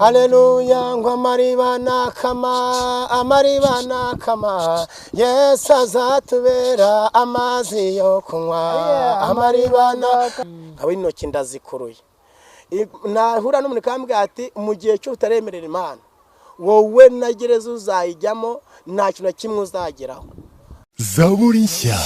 Aleluya, ngo amariba nakama, amariba nakama, Yesu azatubera amazi yo kunywa. Amariba nakama. Nkaba intoki ndazikuruye. Nahura n'umuntu kambwira ati mu gihe cyo utaremerera Imana, wowe na gereza uzayijyamo, nta kintu na kimwe uzageraho. Zaburi nshya.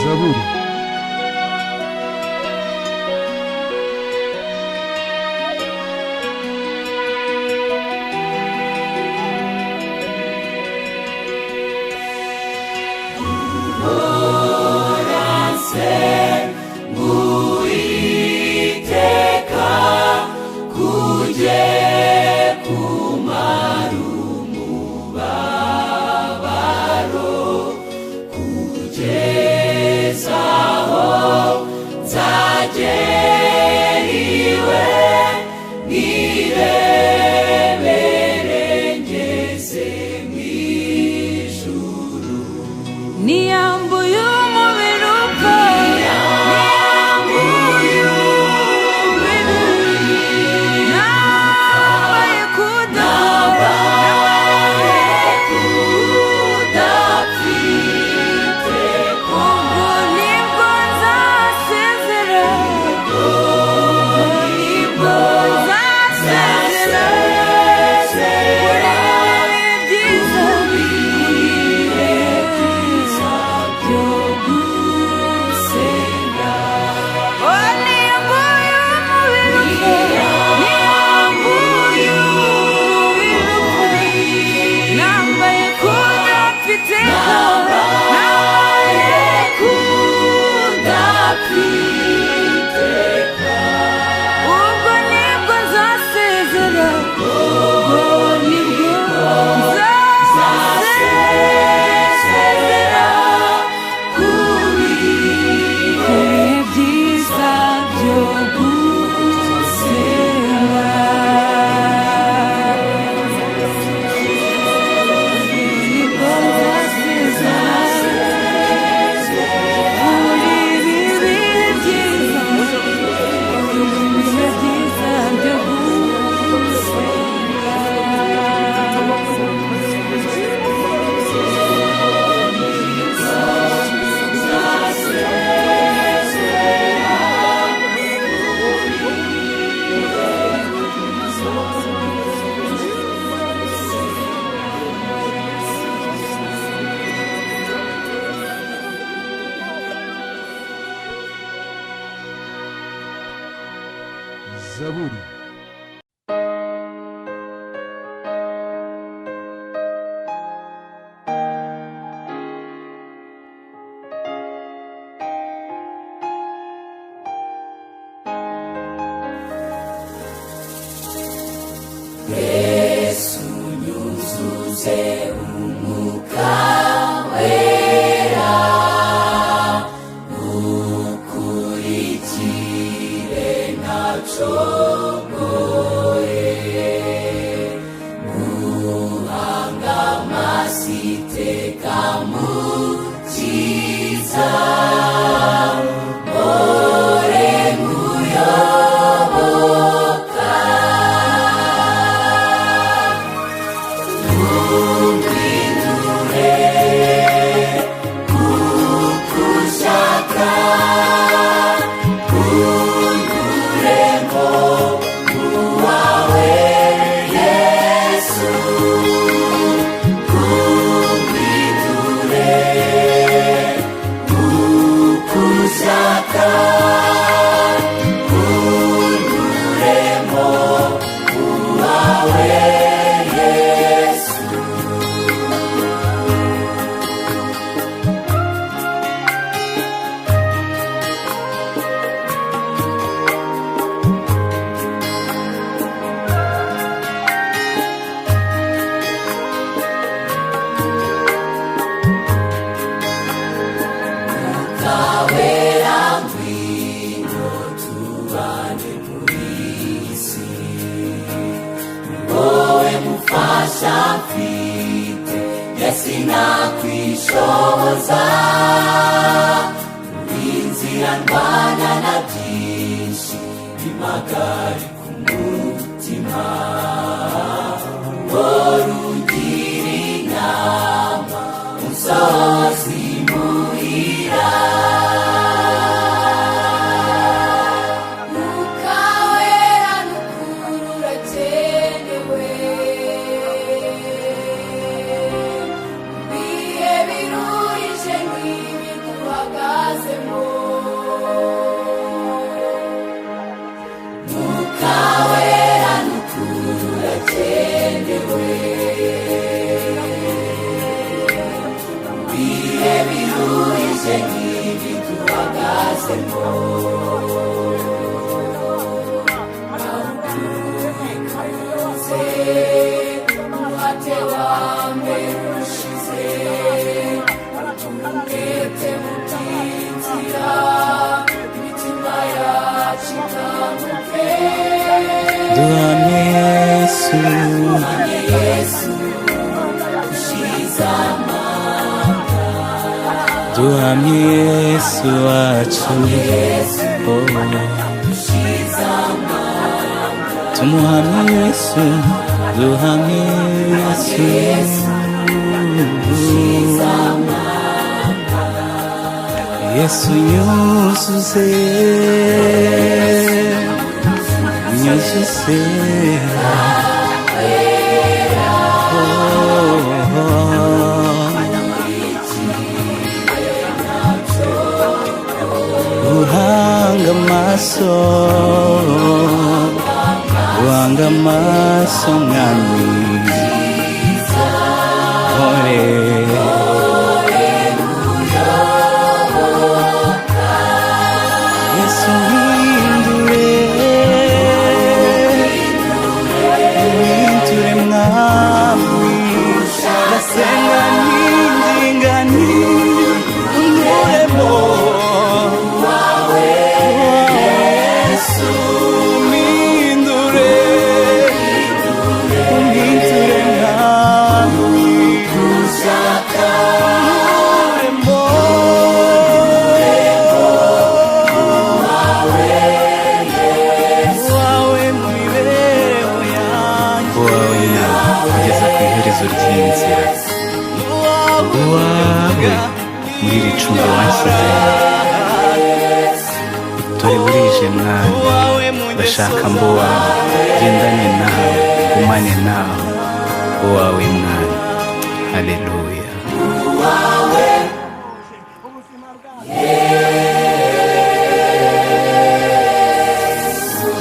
Zaburi. Zaburi. Mukawera n'ukuri urakenewe Bihe biruhije nk'ibi duhagazemo Mukawera n'ukuri urakenewe Bihe biruhije nk'ibi duhagazemo Duhamye Yesu, duhamye Yesu wacu, oh. Tumuhamye Yesu, duhamye Yesu, Yesu nyuzuze, nyuzuze. Uhanga amaso, uhanga amaso mwami, hore. Yesu mpindure, mpindure mwami, ndasenga ninginga nti unkuremo. Yesu mpindure, mpindure mwami, unkuremo. Wawe mu mibereho yanjye, Uwawe mwami kugeza ku iherezo ry'inzira, uwawe muri iri cumbi wanshyizemo. Dore burije mwami, ndashaka mbo wawe, gendane nawe, gumane nawe, uwawe mwami. Haleluya. Yesu.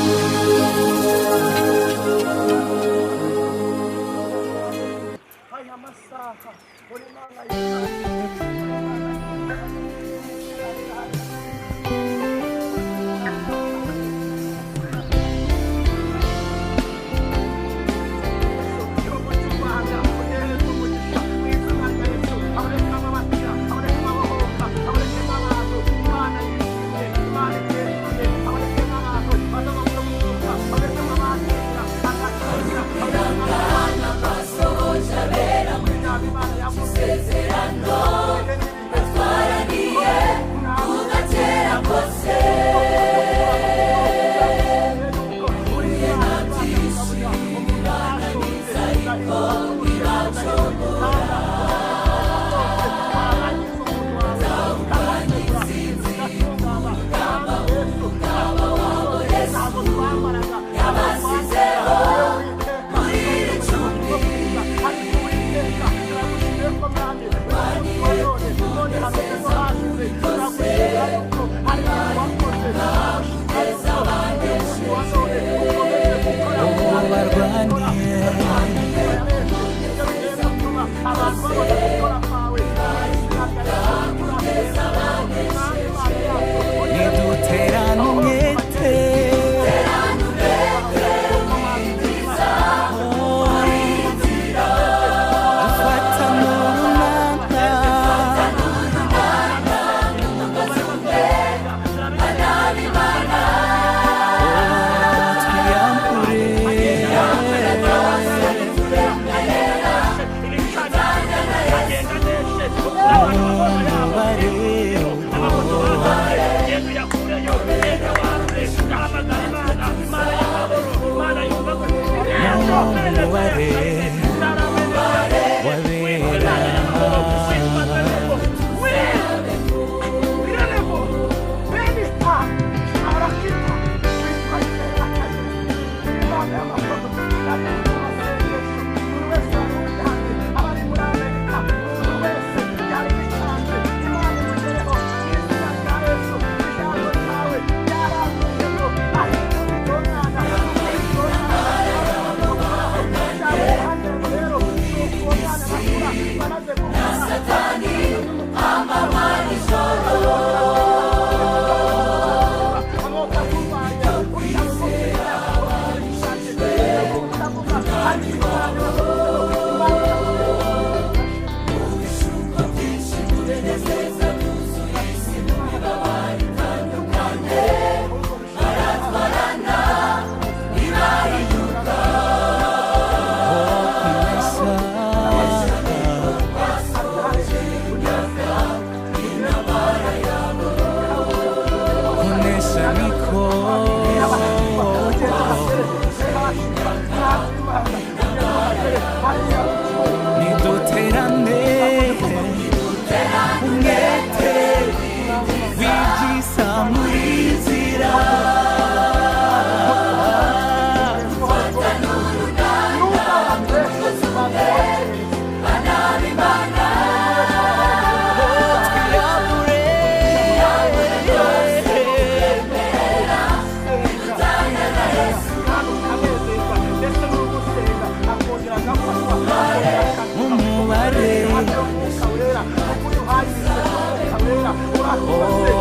Mumubare,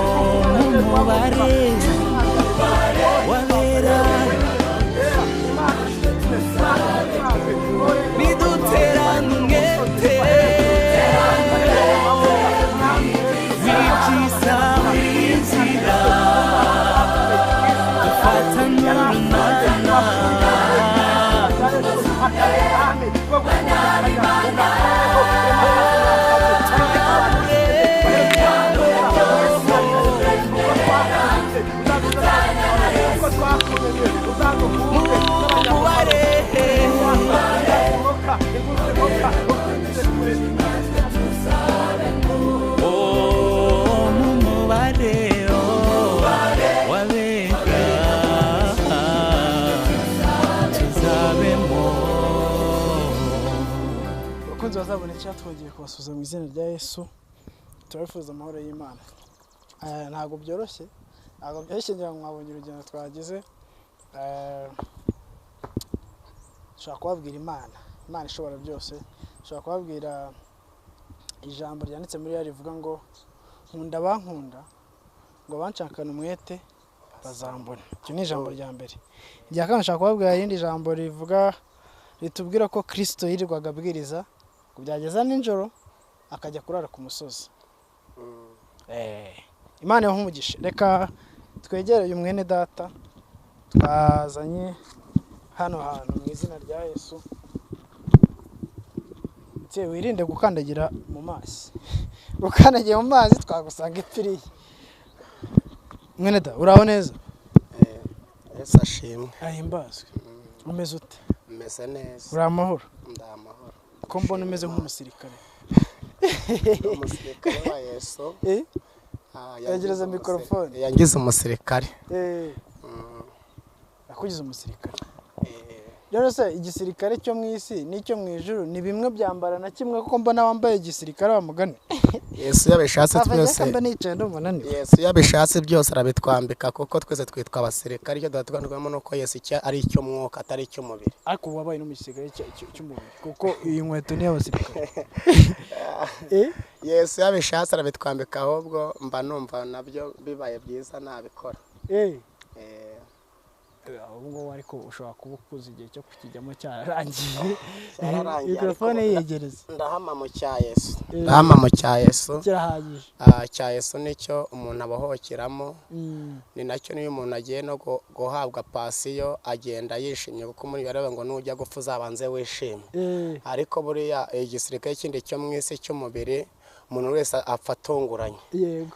oh mumubare wabera niduterane umwete w'ibyiza w'inzira dufatane urunana. Mumubare, oh mumubare, oh wabera tuzabemo. Abakunzi bazabona icyatwongeye kubasuhuza mu izina rya Yesu, turabifuza amahoro y'Imana. Ntabwo byoroshye, ntabwo byoroshye, ngira ngo mwabonye urugendo twagize. Nshobora kubabwira Imana, Imana ishobora byose. Nshobora kubabwira ijambo ryanditse muri yo rivuga ngo nkunda abankunda, ngo abanshakane umwete bazambona. Iryo ni ijambo rya mbere. Irya kabiri, nshobora kubabwira irindi jambo rivuga, ritubwira ko Kristo yirirwaga abwiriza, ngo byageza nijoro akajya kurara ku musozi. Imana ibahe umugisha. Reka twegere uyu mwene data twazanye hano hantu mu izina rya Yesu. Ndetse wirinde gukandagira mu mazi, ukandagiye mu mazi twagusanga ipfiriye. Mwene da, uraho neza? Yesu ashimwe. Ahimbazwe. Umeze ute? Meze neza. Uri amahoro? Ndi amahoro. Ko mbona umeze nk'umusirikare? Ndi umusirikare wa Yesu. Eh? Ah, Yegereza yangize mikorofone. Yangize umusirikare. Eh. Yakugize umusirikare. Eh, Rero se igisirikare cyo mu isi n'icyo mu ijuru ni bimwe byambara na kimwe, kuko mbona wambaye igisirikare wa mugani? Yesu yabishatse twese. Mba nicaye ndumva naniwe. Yesu yabishatse byose arabitwambika, kuko twese twitwa abasirikare. Icyo duhatwanirwamo ni uko Yesu icyo ari icy'umwuka atari icy'umubiri. Ariko ubu wabaye no mu gisirikare cy'umubiri, kuko iyi nkweto ni iy'abasirikare. Eh? Yesu yabishatse arabitwambika, ahubwo mba numva nabyo bibaye byiza nabikora. Eh. Eh, Ubu ngubu ariko ushobora kuba ukuze, igihe cyo kukijyamo cyararangiye. Cyararangiye, Mikorofone ariko yegereze. Ndahama mu cya Yesu. Eh. Ndahama mu cya Yesu. Kirahagije. Ah, cya Yesu nicyo umuntu abohokeramo. Ni nacyo niyo umuntu agiye no guhabwa pasiyo agenda yishimye, kuko muri yareba ngo nujya gupfa uzabanze wishime. Eh. Ariko buriya igisirikare kindi cyo mu isi cy'umubiri, umuntu wese apfa atunguranye. Yego.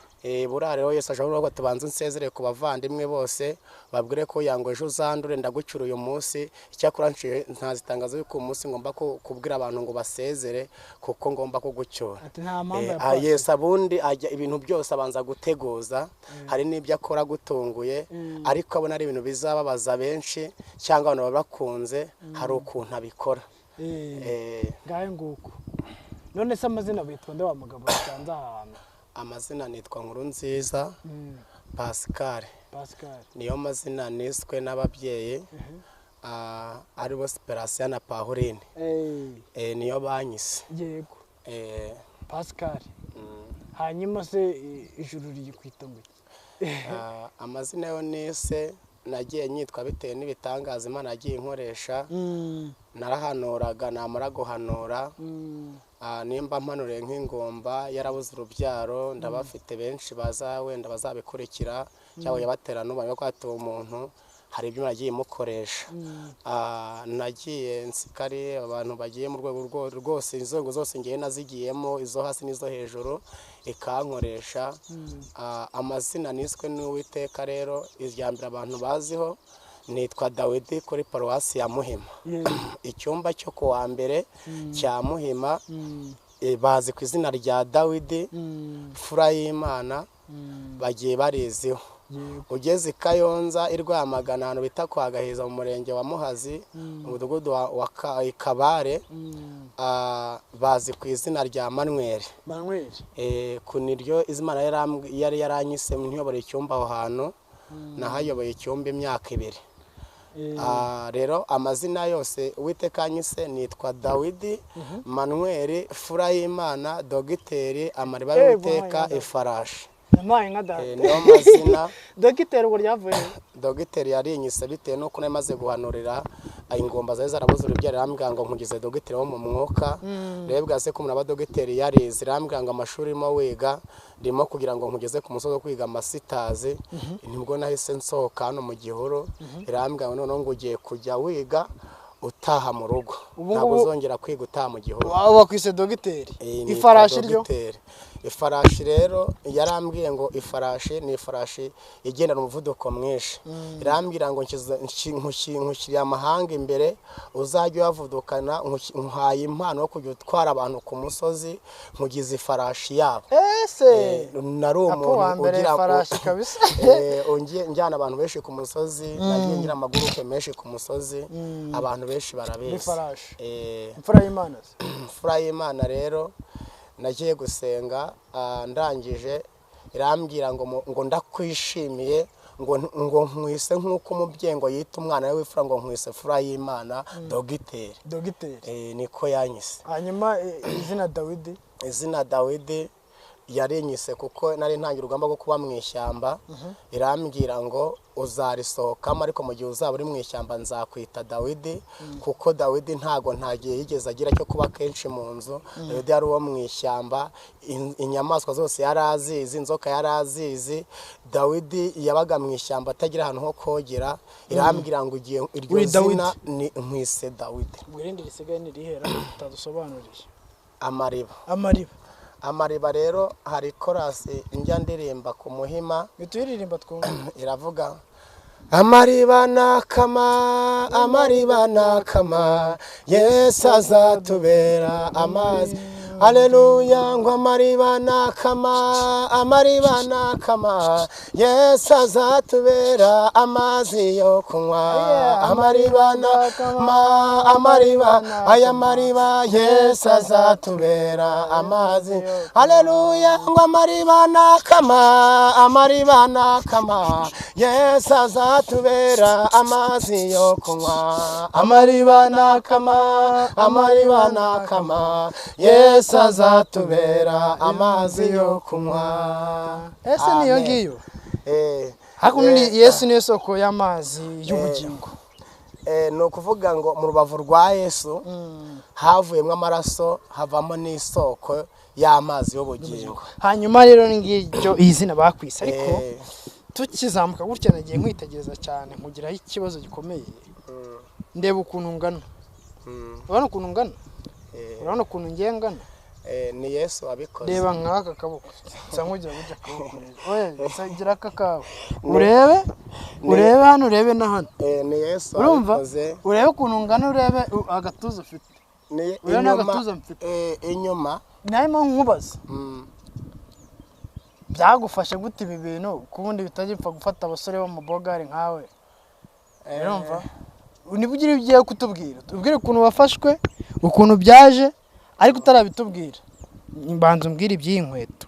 Buriya rero Yesu ashobora kuvuga ngo tubanze unsezere ku bavandimwe bose, babwire ko yango ejo uzandure ndagucyura uyu munsi. Icyakora nciye ntazitangaza yuko uyu munsi ngomba kubwira abantu ngo basezere kuko ngomba kugucyura. Ati nta mpamvu ya Ah, pasi. Yesu abundi ajya ibintu byose abanza guteguza, hari n'ibyo akora agutunguye, ariko abona ari ibintu bizababaza benshi cyangwa abantu baba bakunze, hari ukuntu abikora. Eh. Eh, Ngahe nguko. None se amazina witwa nde wa mugabo wasanze aha hantu? Amazina nitwa Nkurunziza Pascal. Pascal. Niyo mazina niswe n'ababyeyi, aribo Siperasiya na Pauline. Eh. Niyo banyise. Yego. Eh, Pascal. Hanyuma se ijuru rikwita ngo iki? Amazina yo nise nagiye nyitwa bitewe n'ibitangaza Imana yagiye inkoresha. Narahanuraga, namara guhanura, nimba mpanuriye nk'ingumba yarabuze urubyaro, ndabafite benshi baza wenda bazabikurikira cyangwa yabatera n'ubu ko hatuwe umuntu, hari ibyo nagiye imukoresha. Nagiye nsikari abantu bagiye mu rwego rwose, inzego zose ngiye nazigiyemo, izo hasi n'izo hejuru, ikankoresha. Amazina niswe n'Uwiteka rero, irya mbere abantu baziho nitwa Dawidi kuri paruwasi ya Muhima. Yego. Icyumba cyo ku wa mbere cya Muhima, bazi ku izina rya Dawidi, fura y'Imana, bagiye bariziho. Yego. Ugeze i Kayonza i Rwamagana, ahantu bita kwa Gahiza mu murenge wa Muhazi, mu mudugudu wa Kabare, bazi ku izina rya Manuel. Manuel. Ku niryo izina yari yaranyise ntiyobora icyumba aho hantu, nahayoboye icyumba imyaka 2. Rero amazina yose Uwiteka anyise nitwa Dawidi Manuel Furayimana, dogiteri, amariba y'Uwiteka, ifarashi. Yampaye nka data. Niyo mazina. Dogiteri ubwo ryavuye he? Dogiteri yarinyise bitewe n'uko nari maze guhanurira ingomba zari zarabuze urubyaro, irambwira ngo nkugize dogiteri wo mu mwuka. Rero bwa se ko umuntu aba dogiteri yarize, irambwira ngo amashuri urimo wiga ndimo kugira ngo nkugeze ku musozi wo kwiga amasitazi. Nibwo nahise nsohoka hano mu gihuru, irambwira ngo noneho ngo ugiye kujya wiga utaha mu rugo, Ubu ntabwo ngubu- uzongera kwiga utaha mu gihuru. Waba wakwise dogiteri. Nitwa Ifarashi ryo? dogiteri. Ifarashi rero yarambwiye ngo ifarashi ni ifarashi igendana umuvuduko mwinshi, irambwira ngo nkushyiriye amahanga imbere, uzajya uyavudukana, nkuhaye impano yo kujya utwara abantu ku musozi, nkugize ifarashi yabo. Ese Nari apo umuntu wa mbere ugira ifarashi kabisa. Njyana abantu benshi ku musozi, nagiye ngira amagurupe menshi ku musozi, abantu benshi barabizi. Ifarashi. Imfura y'Imana se? Imfura y'Imana rero nagiye gusenga, ndangije irambwira ngo ngo ndakwishimiye, ngo nkwise nk'uko umubyeyi ngo yita umwana we w'imfura, ngo nkwise fura y'Imana, dogiteri. Dogiteri. Niko yanyise. Hanyuma izina Dawidi? Izina Dawidi yarinyise kuko nari ntangira urugamba rwo kuba mu ishyamba, irambwira ngo uzarisohokamo, ariko mu gihe uzaba uri mu ishyamba nzakwita Dawidi, kuko Dawidi ntago nta gihe yigeze agira cyo kuba kenshi mu nzu. Dawidi yari uwo mu ishyamba, inyamaswa zose yari azizi, inzoka yari azizi. Dawidi yabaga mu ishyamba atagira ahantu ho kogera. Irambwira ngo igihe iryo Uri Dawidi. zina ni nkwise Dawidi. Ubwo irindi risigaye ni irihera utadusobanuriye? Amariba. Amariba. Amariba rero hari korasi njya ndirimba ku Muhima. Bituyiririmba twumve. Iravuga: amariba nakama, amariba nakama, Yesu azatubera amazi, aleluya, ngo amariba nakama, amariba nakama, Yesu azatubera amazi yo kunywa, amariba nakama, amariba, aya mariba, Yesu azatubera amazi, aleluya, ngo amariba nakama, amariba nakama, Yesu azatubera amazi yo kunywa, amariba nakama, amariba nakama, Yesu azatubera amazi yo kunywa. Ese niyo Amen. ngiyo? Eh. Hakuno ni Yesu niyo soko y'amazi y'ubugingo. Ni ukuvuga ngo mu rubavu rwa Yesu havuyemo amaraso, havamo n'isoko y'amazi y'ubugingo. Hanyuma rero ngiryo izina bakwise, ariko tukizamuka gutya nagiye nkwitegereza cyane, nkugiraho ikibazo gikomeye. Ndeba ukuntu ungana. Urabona ukuntu ungana? Urabona ukuntu ngiye ngana? Ni Yesu wabikoze. Reba nk'aka kaboko, nsa nkugira gutya akaboko neza. Oya, nsa gira aka kawe urebe, urebe hano, urebe na hano. Ni Yesu Urumva? wabikoze. Urebe ukuntu ungana, urebe agatuza ufite. Ni Urebe inyuma. n'agatuza mfite. Inyuma. Narimo nkubaza, byagufashe gute ibi bintu, ku bundi bitajya bipfa gufata abasore bo mu bogari nkawe? Urumva niba ugira ibyo ugiye kutubwira, tubwire ukuntu wafashwe, ukuntu byaje, ariko utarabitubwira mbanza umbwire iby'iyi nkweto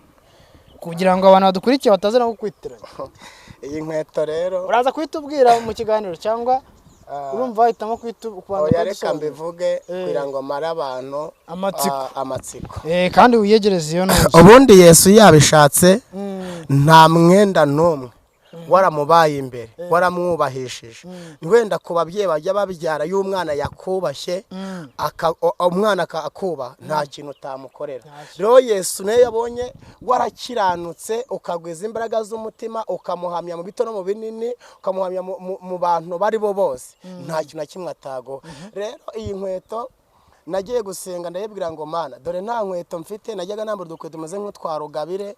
kugira ngo abantu badukurikiye bataza no kukwitiranya. Iyi nkweto rero Uraza kuhitubwira mu kiganiro cyangwa urumva wahitamo kubanza Oya, reka kubisobanura? mbivuge kugira ngo mare abantu Amatsiko. Amatsiko. Kandi wiyegereze iyo ntuzi. Ubundi Yesu yabishatse, nta mwenda n'umwe waramubaye imbere, waramwubahishije. Wenda ku babyeyi bajya babyara, iyo umwana yakubashye, umwana akubaha, nta kintu utamukorera. Rero Yesu nawe yabonye warakiranutse, ukagwiza imbaraga z'umutima, ukamuhamya mu bito no mu binini, ukamuhamya mu bantu bari bo bose, nta kintu na kimwe ataguha. Rero iyi nkweto nagiye gusenga ndayibwira ngo: "Mana, dore nta nkweto mfite." Najyaga nambara udukweto tumeze nk'utwa rugabire,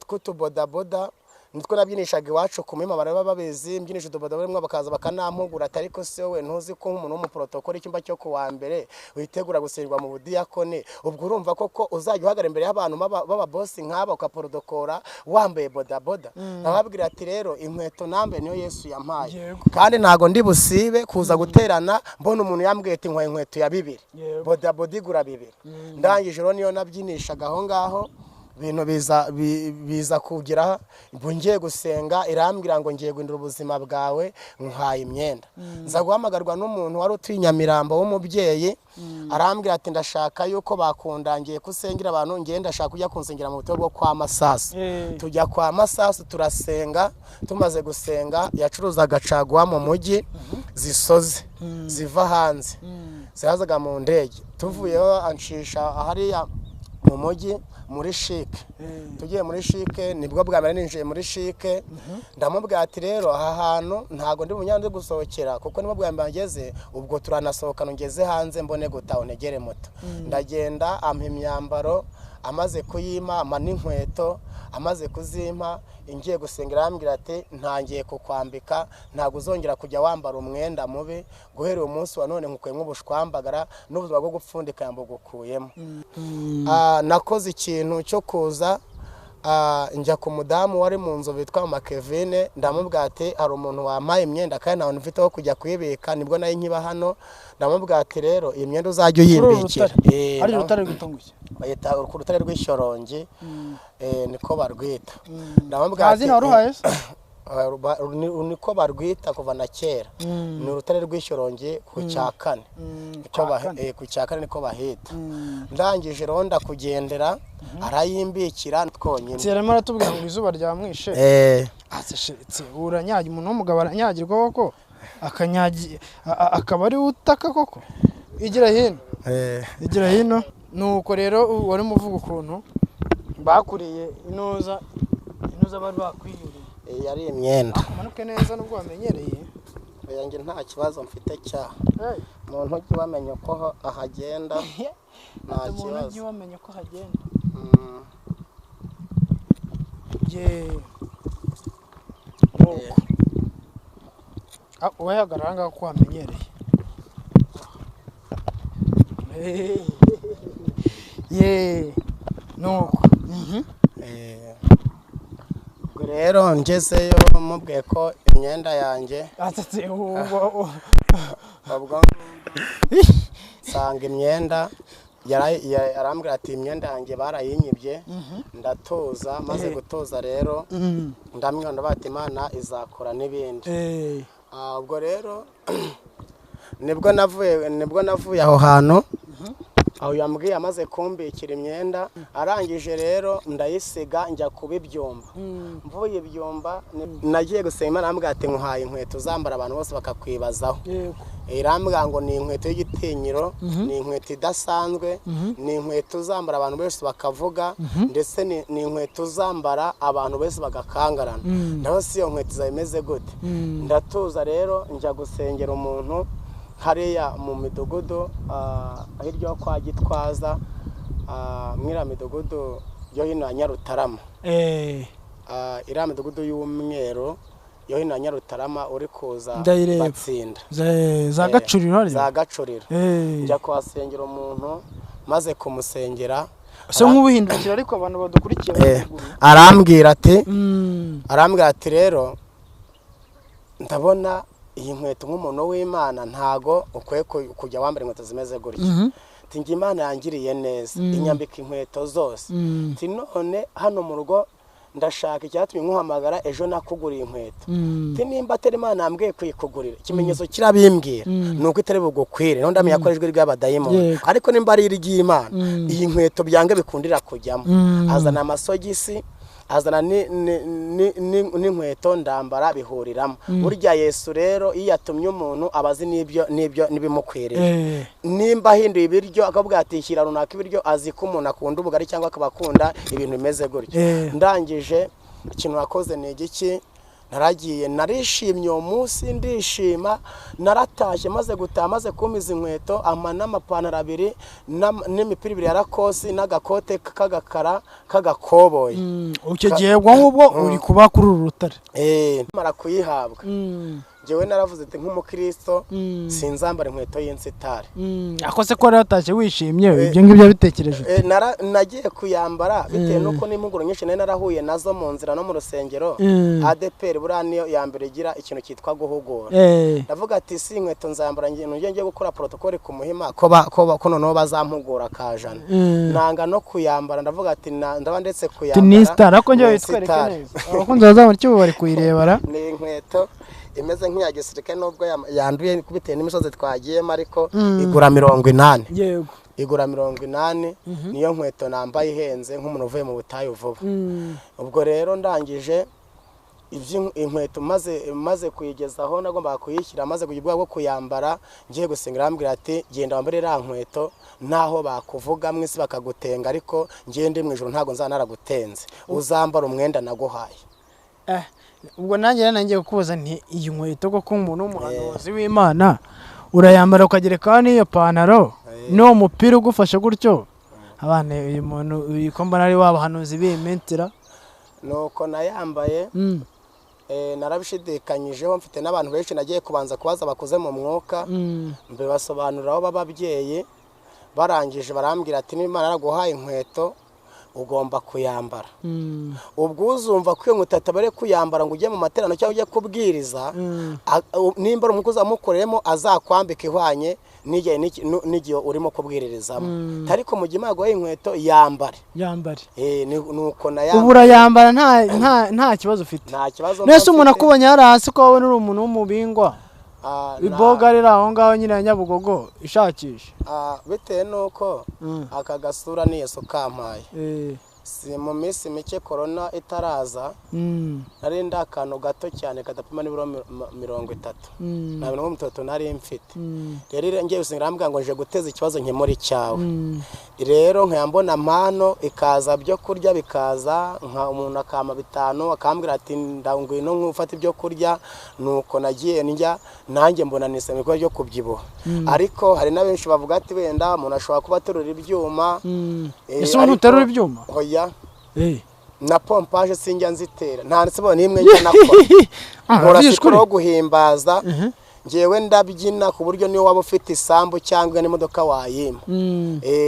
tw'utubodaboda, nitwo nabyinishaga iwacu ku Muhima, baraba babizi. Mbyinisha utubodaboda rimwe bakaza bakanampugura ati: "Ariko se wowe ntuzi ko nk'umuntu w'umuporotokoli icyumba cyo ku wa mbere witegura gusengerwa mu budiyakoni, ubwo urumva koko uzajya uhagarara imbere y'abantu b'ababosi nk'aba ukaporodokora wambaye bodaboda?" Nkababwira ati: "Rero inkweto nambaye niyo Yesu yampaye, kandi ntago ndi busibe kuza guterana mbona umuntu yambwiye ati nkwaye inkweto ya 2000, bodaboda igura 2000." Ndangije rero niyo nabyinishaga aho ngaho. Ibintu biza biza kugira ngo ngiye gusenga, irambwira ngo ngiye guhindura ubuzima bwawe, nkuhaye imyenda. Nza guhamagarwa n'umuntu wari utuye i Nyamirambo w'umubyeyi, arambwira ati ndashaka yuko bakundangiye ko usengera abantu, ngiye ndashaka kujya kunsengera mu buturo bwo kwa Masasu. Tujya kwa Masasu turasenga. Tumaze gusenga, yacuruzaga caguwa mu mujyi zisoze ziva hanze, zazaga mu ndege. Tuvuyeho ancisha hariya mu mujyi muri CHIC. Tugiye muri CHIC, nibwo bwa mbere ninjiye muri CHIC. Ndamubwira ati rero aha hantu ntabwo ndi bunyanze gusohokera, kuko nibwo bwa mbere ngeze. Ubwo turanasohokana, ngeze hanze mbone gutaha untegere moto. Ndagenda, ampa imyambaro. Amaze kuyimpa, ampa n'inkweto. Amaze kuzimpa, ngiye gusenga, arambwira ati ntangiye kukwambika, ntabwo uzongera kujya wambara umwenda mubi. Guhera uyu munsi wa none nkukuyemo ubushwambagara n'ubuzima bwo gupfundika yambugukuyemo. Nakoze ikintu cyo kuza, njya ku mudamu wari mu nzu witwa Mama Kevine. Ndamubwira ati hari umuntu wampaye imyenda kandi ntawe mfite aho kujya kuyibika, nibwo nayo nkiba hano. Ndamubwira ati rero iyi myenda uzajya Kuri uru uyimbikira. rutare? Ari urutare rwitunguye? Bayita ku rutare rw'Ishyorongi, niko barwita. Ndamubwira Nta ati, zina waruhaye se? Niko barwita kuva na kera, ni urutare rw'Ishyorongi ku cya kane. Icyo Kwa kane. Ku cya kane niko bahita. Ndangije rero ndakugendera, arayimbikira twonyine. Tsi arimo aratubwira ngo izuba ryamwishe. Tsi uranyagira, umuntu w'umugabo aranyagirwa koko, akanyagi akaba ari we utaka koko. Igira hino. Igira hino. Nuko rero wari muvuga ukuntu bakuriye inuza, inuza bari bakwiyuriye. Yari imyenda. Umanuke neza nubwo wamenyereye. Oya, njye nta kibazo mfite cya Hey. umuntu ujya wamenya uko ahagenda, nta Ati umuntu kibazo. ujye wamenya ko hagenda. Ye. Nuko. Wowe hagarara ngaho ko wamenyereye. Hey. Ye. Nuko. Ubwo rero ngezeyo mubwiye ko imyenda yanjye Atatse ubwo nsanga imyenda arambwira ati imyenda yanjye barayinyibye. Ndatuza. Maze gutuza rero ndamwira, ndavuga Imana izakora n'ibindi. Ubwo rero nibwo navuye aho hantu aho yambwiye, amaze kumbikira imyenda. Arangije rero ndayisiga, njya kuba ibyumba. Mvuye ibyumba nagiye gusenga Imana, arambwira ati nkuhaye inkweto uzambara abantu bose bakakwibazaho. Irambwira ngo ni inkweto y'igitinyiro, ni inkweto idasanzwe, ni inkweto uzambara abantu bose bakavuga, ndetse ni inkweto uzambara abantu bose bagakangarana. Ndabona si iyo nkweto izaba imeze gute? Ndatuza rero, njya gusengera umuntu hariya mu midugudu, hirya yo kwa Gitwaza, mwiriya midugudu yo hino ya Nyarutarama. Iriya midugudu y'umweru yo hino ya Nyarutarama uri kuza Ndayireba. batsinda. Za Gacuriro hariya? Za Gacuriro. Njya kuhasengera umuntu. Maze kumusengera, Se nk'ubuhindukira ariko abantu badukurikiye bari arambwira ati arambwira ati rero ndabona iyi nkweto, nk'umuntu w'Imana ntago ukwiye kujya wambara inkweto zimeze gutya. Ati njye Imana yangiriye neza, inyambika inkweto zose. Ati none hano mu rugo ndashaka icyatumye nkuhamagara ejo nakuguriye inkweto. Ati nimba atari Imana yambwiye kuyikugurira, ikimenyetso kirabimbwira ni uko itari bugukwire, none ndamenya ko ari ijwi ry'abadayimoni. Ariko nimba ari iry'Imana, iyi nkweto byange bikundira kujyamo. Azana amasogisi, azana n'inkweto, ndambara bihuriramo. Burya Yesu rero iyo yatumye umuntu aba azi n'ibyo n'ibimukwiriye. Nimba ahinduye ibiryo akavuga ati shyira runaka ibiryo, azi ko umuntu akunda ubugari cyangwa akaba akunda ibintu bimeze gutyo. Ndangije ikintu nakoze ni igiki? Naragiye, narishimye uwo munsi, ndishima. Naratashye, maze gutaha, maze kumpa inkweto, ama n'amapantaro abiri n'imipira ibiri ya Lacoste n'agakote k'agakara k'agakoboyi. Icyo gihe ubwo ngubwo uri kuba kuri uru rutare? Mara kuyihabwa. Njyewe naravuze ati nk'umukristo sinzambara inkweto y'insitari. Ako se ko rero utashye wishimye, ibyo ngibyo bitekereje ute? Nagiye kuyambara bitewe n'uko n'impuguro nyinshi nari narahuye nazo mu nzira no mu rusengero. ADPR buriya niyo ya mbere igira ikintu cyitwa guhugura. Ndavuga ati si inkweto nzambara, ngiye gukora protocole ku Muhima, ko noneho bazampugura kajana. Nanga no kuyambara, ndavuga ati ndaba ndetse kuyambara. Ni star, ariko njyewe Ni witwereke star. neza, abakunzi bazabona icyo bari kuyirebara. Ni inkweto imeze nk'iya gisirikare, nubwo yanduye bitewe n'imisozi twagiyemo, ariko igura 80. Igura 80, niyo nkweto nambaye ihenze nk'umuntu uvuye mu butayu vuba. Ubwo rero ndangije inkweto, maze kuyigezaho nagombaga kuyishyira, maze kugira ubwoba bwo kuyambara, ngiye gusenga arambwira ati genda wambare iriya nkweto, naho bakuvuga mu isi bakagutenga, ariko ngiye ndi mu ijuru ntabwo nzaba naragutenze, uzambara umwenda naguhaye. Ubwo nanjye rero nangiye kukubaza nti iyi nkweto koko umuntu w'umuhanuzi w'Imana urayambara ukagerekaho n'iyo pantaro n'uwo mupira ugufashe gutyo? Abana, uyu muntu uyu ko mbona ari w'abahanuzi b'iyi. Nuko nayambaye. Narabishidikanyijeho, mfite n'abantu benshi nagiye kubanza kubaza bakuze mu mwuka, mbibasobanuriraho b'ababyeyi, barangije barambwira ati niba Imana yaraguhaye inkweto ugomba kuyambara. Ubwo uzumva ko iyo nkweto atabare kuyambara ngo ujye mu materaniro cyangwa ujye kubwiriza, nimba ari umukozi amukoreyemo azakwambika ihwanye n'igihe urimo kubwiririzamo, ariko mu gihe Imana yaguhaye inkweto yambare. Yambare. Nuko Ubu nayambara. Urayambara nta kibazo ufite? Nta kibazo Nese umuntu mba mfite. akubonye hariya hasi ko wabona uri umuntu w'umubingwa, iboga riri aho ngaho nyine ya Nyabugogo ishakisha? Bitewe n'uko aka gasura ni Yesu kampaye. Si mu minsi mike korona itaraza, nari ndi akantu gato cyane kadapima n'ibiro 30. Nta 30 nari mfite. Rero ngiye gusenga arambwira ngo nje guteza ikibazo nkemura icyawe. Rero nkaya mbona mpano ikaza, byo kurya bikaza, nka umuntu akampa 5 akambwira ati ndangwino nkufate ibyo kurya. Nuko nagiye ndya, nanjye mbona nisema ibikorwa byo kubyibuha, ariko hari na benshi bavuga ati wenda umuntu ashobora kuba aterura ibyuma. Ese umuntu uterura ibyuma? Oya. Na pompage sinjya nzitera, nta nsebo n'imwe njya nakora. Nkora siporo yo guhimbaza, ngewe ndabyina ku buryo niyo waba ufite isambu cyangwa n'imodoka wayima.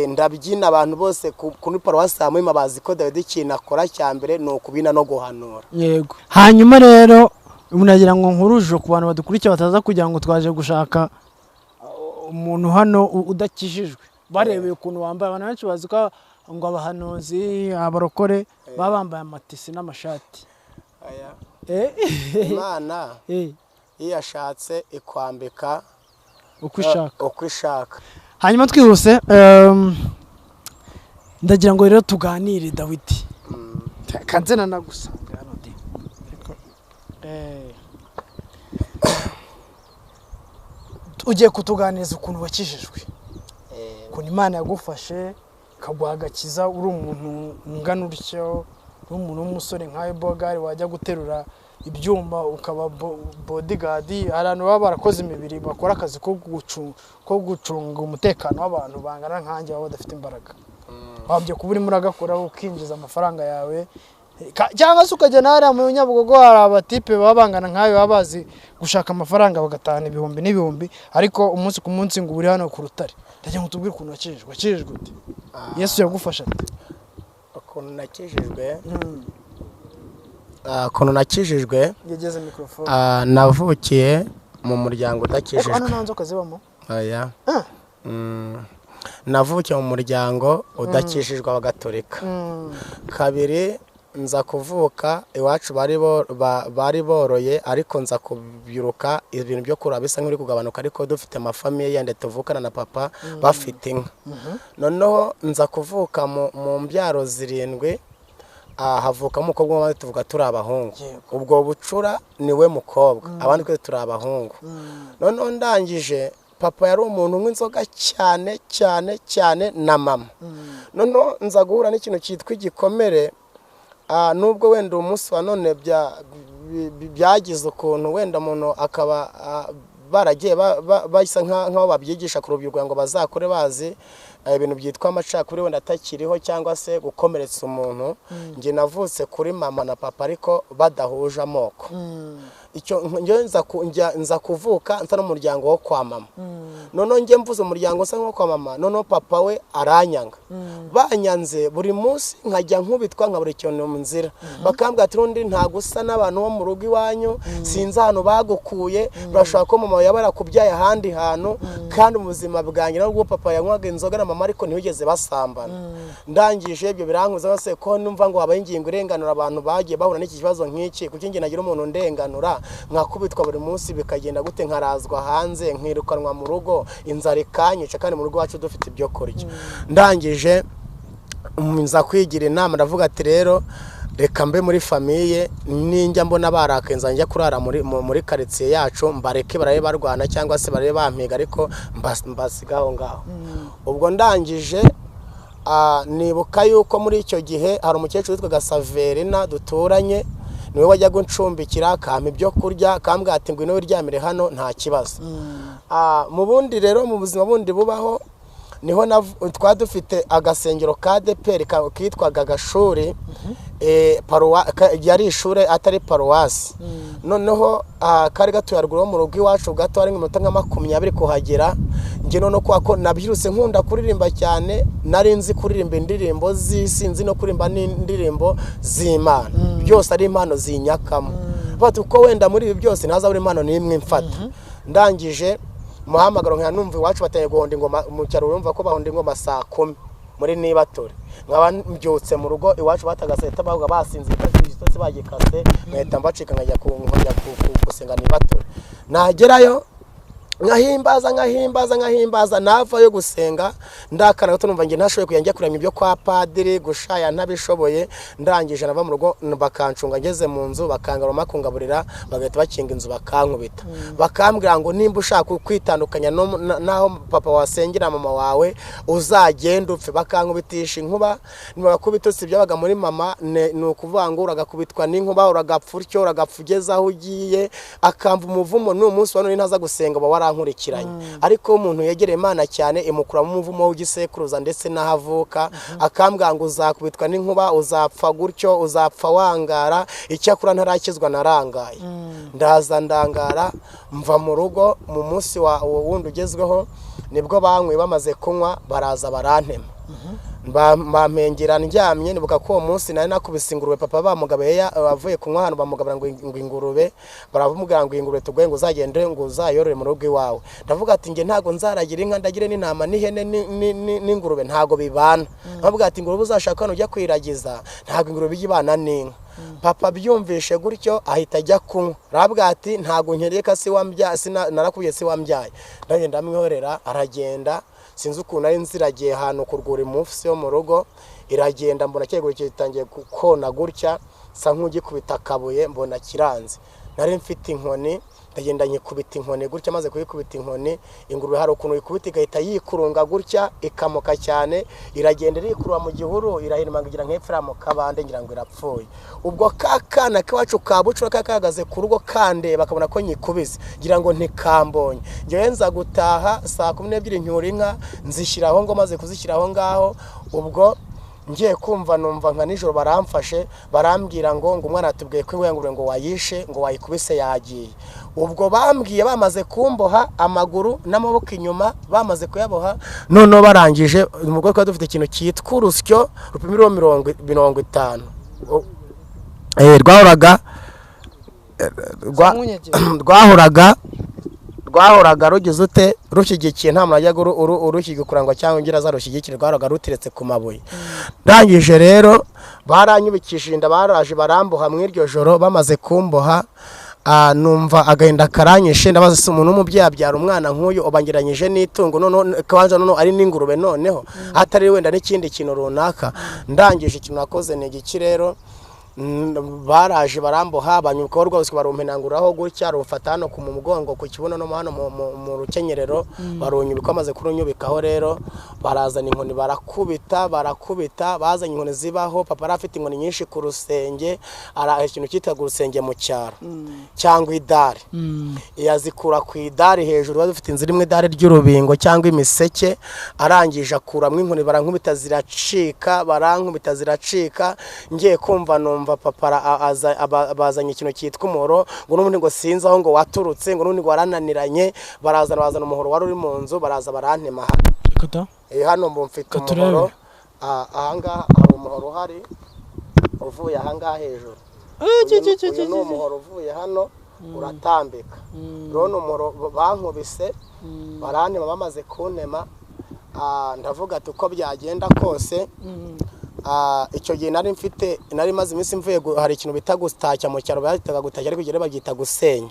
Ndabyina, abantu bose kuri paruwasi ya Muhima bazi ko Dawidi ikintu akora cya mbere ni ukubina no guhanura. Yego. Hanyuma rero nagira ngo nkuruje ku bantu badukurikiye bataza kugira ngo twaje gushaka umuntu hano udakijijwe, barebeye ukuntu wambaye. Abantu benshi bazi ko ngo abahanuzi, abarokore baba bambaye amatisi n'amashati. Aya. Imana iyo yashatse ikwambika uko ishaka. Uko ishaka. Hanyuma twihuse, ndagira ngo rero tuganire, Dawidi. Kanze nanagusanga hano di. Ariko, ugiye kutuganiriza ukuntu wakijijwe, ukuntu Imana yagufashe ikaguha agakiza uri umuntu ungana utyo, uri umuntu w'umusore nkawe bogari, wajya guterura ibyuma ukaba bodyguard. Hari abantu baba barakoze imibiri, bakora akazi ko gucunga umutekano w'abantu bangana nkanjye baba badafite imbaraga. Wabyo kuba urimo uragakora ukinjiza amafaranga yawe, cyangwa se ukajya na hariya mu Nyabugogo hari abatipe baba bangana nkawe, baba bazi gushaka amafaranga bagatahana ibihumbi n'ibihumbi, ariko umunsi ku munsi ngo uri hano ku rutare. Ndagira ngo tubwire ukuntu wakijijwe. Wakijijwe ute? Yesu yagufasha ate? Ukuntu nakijijwe, ukuntu nakijijwe, Yegeze mikorofone. Navukiye mu muryango Ariko udakijijwe. Hano nta nzoka zibamo? Oya. Navukiye mu muryango udakijijwe w'Abagatolika. Kabiri, nza kuvuka iwacu bari boroye, ariko nza kubyiruka ibintu byo kuraba bisa nk'ibiri kugabanuka, ariko dufite amafamiye yandi tuvukana na papa bafite inka. Noneho nza kuvuka mu mbyaro 7, havukamo umukobwa umwe, abandi tuvuga turi abahungu. Ubwo bucura niwe mukobwa, abandi twese turi abahungu. Noneho ndangije, papa yari umuntu unywa inzoga cyane cyane cyane na mama. Noneho nza guhura n'ikintu cyitwa igikomere. Nubwo wenda umunsi wa none byagize ukuntu wenda umuntu akaba baragiye basa nk'aho babyigisha ku rubyiruko ngo bazakore bazi Ibintu byitwa amacakubiri wenda atakiriho cyangwa se gukomeretsa umuntu. Njye navutse kuri mama na papa ariko badahuje amoko. Icyo njye nza kuvuka nsa n'umuryango wo kwa mama. Noneho njye mvuze umuryango nsa nko kwa mama, noneho papa we aranyanga. Banyanze buri munsi nkajya nkubitwa nkabura ikintu mu nzira. Bakambwira ati undi ntago usa n'abantu bo mu rugo iwanyu, sinzi ahantu bagukuye, birashobora ko mama yaba yarakubyaye ahandi hantu, kandi mu buzima bwanjye nubwo papa yanywaga inzoga na mama ariko ntibigeze basambana. Ndangije ibyo birankuza se ko numva ngo habaye ingingo irenganura abantu bagiye bahura n'iki kibazo nk'iki, kuki njye nagira umuntu ndenganura nkakubitwa buri munsi bikagenda gute, nkarazwa hanze, nkirukanwa mu rugo, inzara ikanyica kandi mu rugo iwacu dufite ibyo kurya. Ndangije nza kwigira inama ndavuga ati rero reka mbe muri famille, ninjya mbona barakaye nzajya kurara muri quartier yacu, mbareke barabe barwana cyangwa se barabe bampiga ariko mbasiga aho ngaho. Ubwo ndangije nibuka yuko muri icyo gihe hari umukecuru witwaga Saverina duturanye, niwe wajyaga uncumbikira akampa ibyo kurya, akambwira ati ngwino wiryamire hano nta kibazo. Mu bundi rero mu buzima bundi bubaho niho twa dufite agasengero ka ADEPR kitwaga Gashuri, yari ishuri atari paruwasi. Noneho kari gatuye haruguru mu rugo iwacu gato, ari nk'iminota nka 20 kuhagera. Njye noneho kubera ko nabyirutse nkunda kuririmba cyane, nari nzi kuririmba indirimbo z'isi, nzi no kuririmba n'indirimbo z'Imana, byose ari impano zinyakamo. Bati uko wenda muri ibi byose ntazabura impano n'imwe mfata. Ndangije muhamagaro nka numva iwacu bateye guhonda ingoma mu cyaro, urumva ko bahonda ingoma saa 10 muri nibatore. Nkaba mbyutse mu rugo iwacu batagaseta bavuga basinze igitotsi bagikase, nkahita mbacika nkajya gusenga nibatore. Nagerayo nkahimbaza navayo gusenga ndakana gato numva nge ntashoboye kujya njya kuramya ibyo kwa padiri gushaya ntabishoboye. Ndangije nava mu rugo bakancunga, ngeze mu nzu bakangaruma kungaburira, bagahita bakinga inzu bakankubita, bakambwira ngo nimba ushaka kwitandukanya naho papa wasengera mama wawe uzagenda upfe. Bakankubitisha inkuba, nibakubitutse byabaga muri mama ni ukuvuga ngo uragakubitwa n'inkuba, uragapfa utyo, uragapfa ugeze aho ugiye. Akamva umuvumo n'uyu munsi wa none ntaza gusenga uba warankurikiranye. Ariko umuntu yegereye Imana cyane imukuramo umuvumo w'igisekuruza ndetse n'ahavuka, akambwira ngo uzakubitwa n'inkuba, uzapfa gutyo, uzapfa wangara. Icyakora ntarakizwa narangaye, ndaza ndangara mva mu rugo. Mu munsi wa wundi ugezweho nibwo banywe bamaze kunywa baraza barantema, bampengera ndyamye. Nibuka ko uwo munsi nari nakubise ingurube papa bamugabiye, avuye kunywa ahantu bamugabira ngo ingurube, baramubwira ngo ingurube tugoye ngo uzagende ngo uzayorore mu rugo iwawe. Ndavuga ati nge ntago nzaragira inka, ndagire n'intama n'ihene n'ingurube ntago bibana. Ndavuga ati ingurube uzashaka hano ujya kwiragiza, ntago ingurube ijya ibana n'inka. Papa byumvishe gutyo ahita ajya kunywa, arabwira ati ntago nkereka si wambyaye, narakubwiye si wambyaye. Ndagenda ndamwihorera aragenda, sinzi ukuntu ari nziragiye ahantu kurwura imufisi yo mu rugo iragenda, mbona cyeguro gitangiye gukona gutya, nsa nk'ugikubita akabuye mbona kiranze. Nari mfite inkoni, ndagenda nyikubita inkoni gutya, maze kuyikubita inkoni ingurube hari ukuntu ikubita igahita yikurunga gutya ikamoka cyane, iragenda irikurura mu gihuru irahirima ngira nk'epfira mu kabande ngira ngo irapfuye. Ubwo kakana k'iwacu ka bucura kakahagaze ku rugo kande bakabona ko nyikubise ngira ngo ntikambonye. Njyewe nza gutaha saa 12 ncyura inka nzishyiraho ngo maze kuzishyiraho ngaho, ubwo ngiye kumva numva nka nijoro baramfashe barambwira ngo umwana atubwiye ko ingurube ngo wayishe ngo wayikubise yagiye. Ubwo bambwiye bamaze kumboha amaguru n'amaboko inyuma, bamaze kuyaboha noneho barangije mu rugo twari dufite ikintu cyitwa urusyo rupima ibiro 50 rwahoraga rugize ute rushyigikiye, nta muntu ajyaga urushyigikura ngo cyangwa ngira azarushyigikire, rwahoraga ruteretse ku mabuye. Ndangije rero baranyubikishije inda, baraje baramboha mu iryo joro. Bamaze kumboha numva agahinda karanyishe, ndabaza se umuntu w'umubyeyi abyara umwana nk'uyu ubangeranyije n'itungo, noneho kabanza noneho ari n'ingurube, noneho atari wenda n'ikindi kintu runaka. Ndangije ikintu nakoze ni igiki rero, Baraje baramboha, banyuka rwose, barumpenanguraho gutya, rumfata hano ku mugongo, ku kibuno no hano mu rukenyerero, barunyubika. Bamaze kurunyubikaho rero, barazana inkoni, barakubita, barakubita. Bazanye inkoni zibaho, papa yari afite inkoni nyinshi ku rusenge, ara ikintu cyitwaga urusenge mu cyaro cyangwa idari, yazikura ku idari hejuru. Bari dufite inzu irimo idari ry'urubingo cyangwa imiseke. Arangije akuramo inkoni, barankubita ziracika, barankubita ziracika. Ngiye kumva numva papa bazanye ikintu cyitwa umuhoro, ngo n'ubundi ngo sinzi aho ngo waturutse, ngo n'ubundi ngo warananiranye. Barazana, bazana umuhoro wari uri mu nzu, baraza barantema hano. Reka da. Hano mbu mfite Reka turebe. umuhoro. Ahangaha hari umuhoro uhari uvuye ahangaha hejuru. Uyu ni umuhoro uvuye hano uratambika. Rero ni umuhoro bankubise, barantema. Bamaze kuntema, ndavuga ati uko byagenda kose, icyo gihe nari mfite, nari maze iminsi mvuye hari ikintu bita gutashya mu cyaro, bahitaga gutashya ariko igihe babyita gusenya.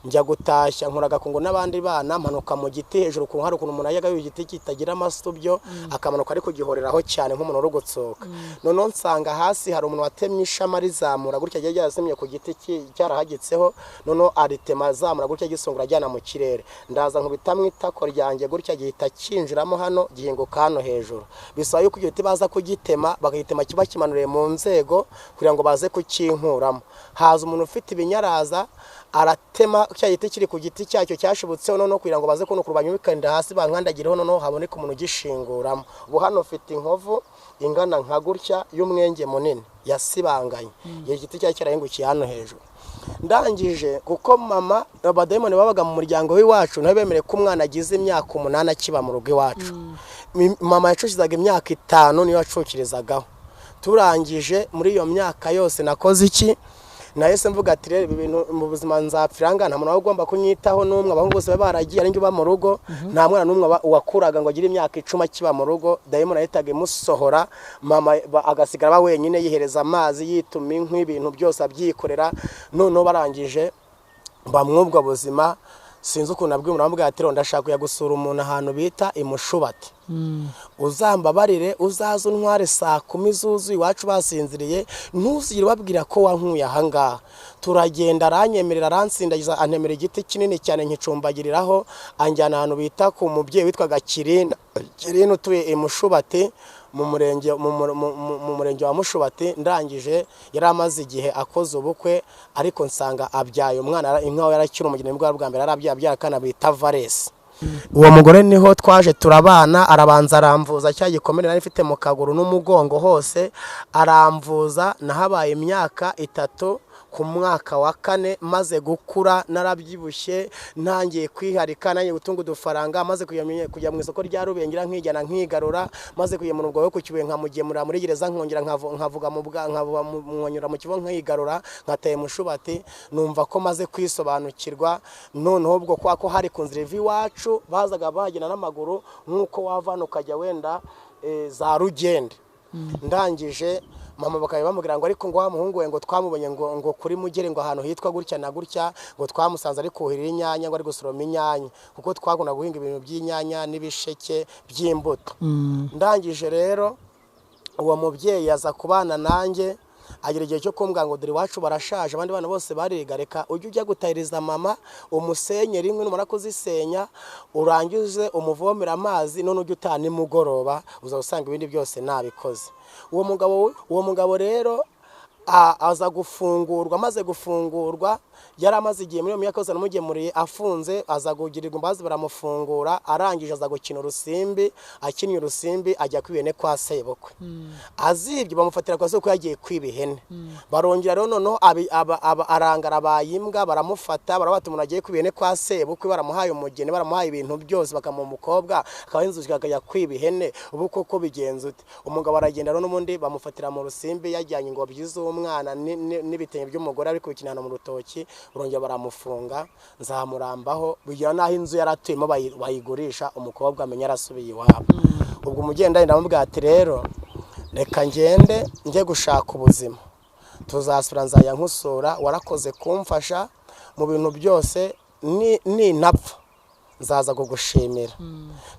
Njya gutashya, nkora agakungu n'abandi bana, mpanuka mu giti hejuru ku hari ukuntu umuntu ajyaga yuba igiti kitagira amasubyo, akamanuka ari kugihoreraho cyane nk'umuntu uri gutsoka. Noneho nsanga hasi hari umuntu watemye ishami arizamura gutya, ryari ryarasemye ku giti cyarahagitseho, noneho aritema azamura gutya, gisongora ajyana mu kirere. Ndaza nkubita mu itako ryanjye gutya, gihita kinjiramo hano, gihinguka hano hejuru. Bisaba yuko icyo giti baza kugitema, bakagitema kiba kimanuriye mu nzego kugira ngo baze kukinkuramo. Haza umuntu ufite ibinyaraza, aratema cya giti kiri ku giti cyacyo cyashibutseho, noneho kugira ngo baze kunukura banyubikanda hasi bankandagireho, noneho haboneke umuntu ugishinguramo. Ubu hano mfite inkovu ingana nka gutya y'umwenge munini yasibanganye, icyo giti cyari cyarahingukiye hano hejuru. Ndangije, kuko mama, abadayimoni babaga mu muryango w'iwacu ntibemereye ko umwana agize imyaka 8 akiba mu rugo iwacu. Mama yacukizaga imyaka 5 niyo yacukirizagaho. Turangije muri iyo myaka yose nakoze iki? Nahise mvuga ati rero ibi bintu mu buzima nzapfira ngaha, nta muntu waba ugomba kunyitaho n'umwe. Abahungu bose baba baragiye, ari njye uba mu rugo, nta mwana n'umwe wakuraga ngo agire imyaka 10 akiba mu rugo. Dayimoni yahitaga imusohora, mama agasigara aba wenyine, yihereza amazi, yituma inkwi, ibintu byose abyikorera. Noneho barangije bamwubwo buzima, sinzi ukuntu nabwiye umuntu, aramubwira ati rero ndashaka kujya gusura umuntu ahantu bita imushubati, uzambabarire uzaze untware saa 10 zuzuye iwacu basinziriye, ntuzigere ubabwira ko wankuye ahangaha. Turagenda, aranyemerera, aransindagiza, antemera igiti kinini cyane nkicumbagiriraho, anjyana ahantu bita ku mubyeyi witwaga Kirina, Kirina utuye imushubati mu murenge, mu murenge wa Mushubati. Ndangije yari amaze igihe akoze ubukwe, ariko nsanga abyaye umwana, inka yarakiri umugeni, nibwo bwa mbere arabyaye, abyara akana bita Valesi. Uwo mugore niho twaje turabana, arabanza aramvuza cya gikomere nari mfite mu kaguru n'umugongo hose, aramvuza. Nahabaye imyaka 3. Ku mwaka wa 4 maze gukura, narabyibushye, ntangiye kwiharika, nangiye gutunga udufaranga, maze kujya mu isoko rya Rubengera nkijyana nkigarura, maze kujya mu rugo ku Kibuye nkamugemura muri gereza, nkongera nkavuga mu bwa, nkavuga mu, nkonyura mu kigo nkigarura, nkataye Mushubati. Numva ko maze kwisobanukirwa. Noneho ubwo kwa ko hari ku nzira iva iwacu, bazaga bahagenda n'amaguru nk'uko wava hano ukajya wenda za Rugende. Ndangije mama bakaba bamubwira ngo ariko ngo wa muhungu we ngo twamubonye ngo kuri Mugere, ngo ahantu hitwa gutya na gutya, ngo twamusanze ari kuhirira inyanya, ngo ari gusoroma inyanya, kuko twakunda guhinga ibintu by'inyanya n'ibisheke by'imbuto. Ndangije rero uwo mubyeyi aza kubana nanjye, agira igihe cyo kumbwira ngo dore iwacu barashaje, abandi bana bose bariga, reka ujye ujya gutahiriza mama umusenye rimwe, numara kuzisenya urangize umuvomera amazi, none ujye utaha nimugoroba, uzaba usanga ibindi byose nabikoze. Uwo mugabo rero aza gufungurwa. Amaze gufungurwa, yari amaze igihe muri iyo myaka yose namugemuriye afunze, aza kugirirwa imbabazi baramufungura. Arangije aza gukina urusimbi, akinnye urusimbi ajya kwiba ihene kwa sebukwe. Azibye bamufatira kwa sebukwe yagiye kwiba ihene. Barongera rero noneho arangara abaye imbwa, baramufata, barabata umuntu agiye kwiba ihene kwa sebukwe, baramuhaye umugeni, baramuhaye ibintu byose, bakamuha umukobwa, akaba yinzuzwe akajya kwiba ihene, ubu koko bigenze ute? Umugabo aragenda rero n'ubundi bamufatira mu rusimbi yajyanye ingobyi z'umwana n'ibitenge by'umugore ari kubikinana mu rutoki, barongera baramufunga. Nzamurambaho bigera n'aho inzu yaratuyemo bayigurisha, umukobwa amenya arasubiye iwabo. Ubwo umugenda ndamubwira ati rero reka ngende njye gushaka ubuzima, tuzasura, nzajya nkusura, warakoze kumfasha mu bintu byose, ninapfa nzaza kugushimira.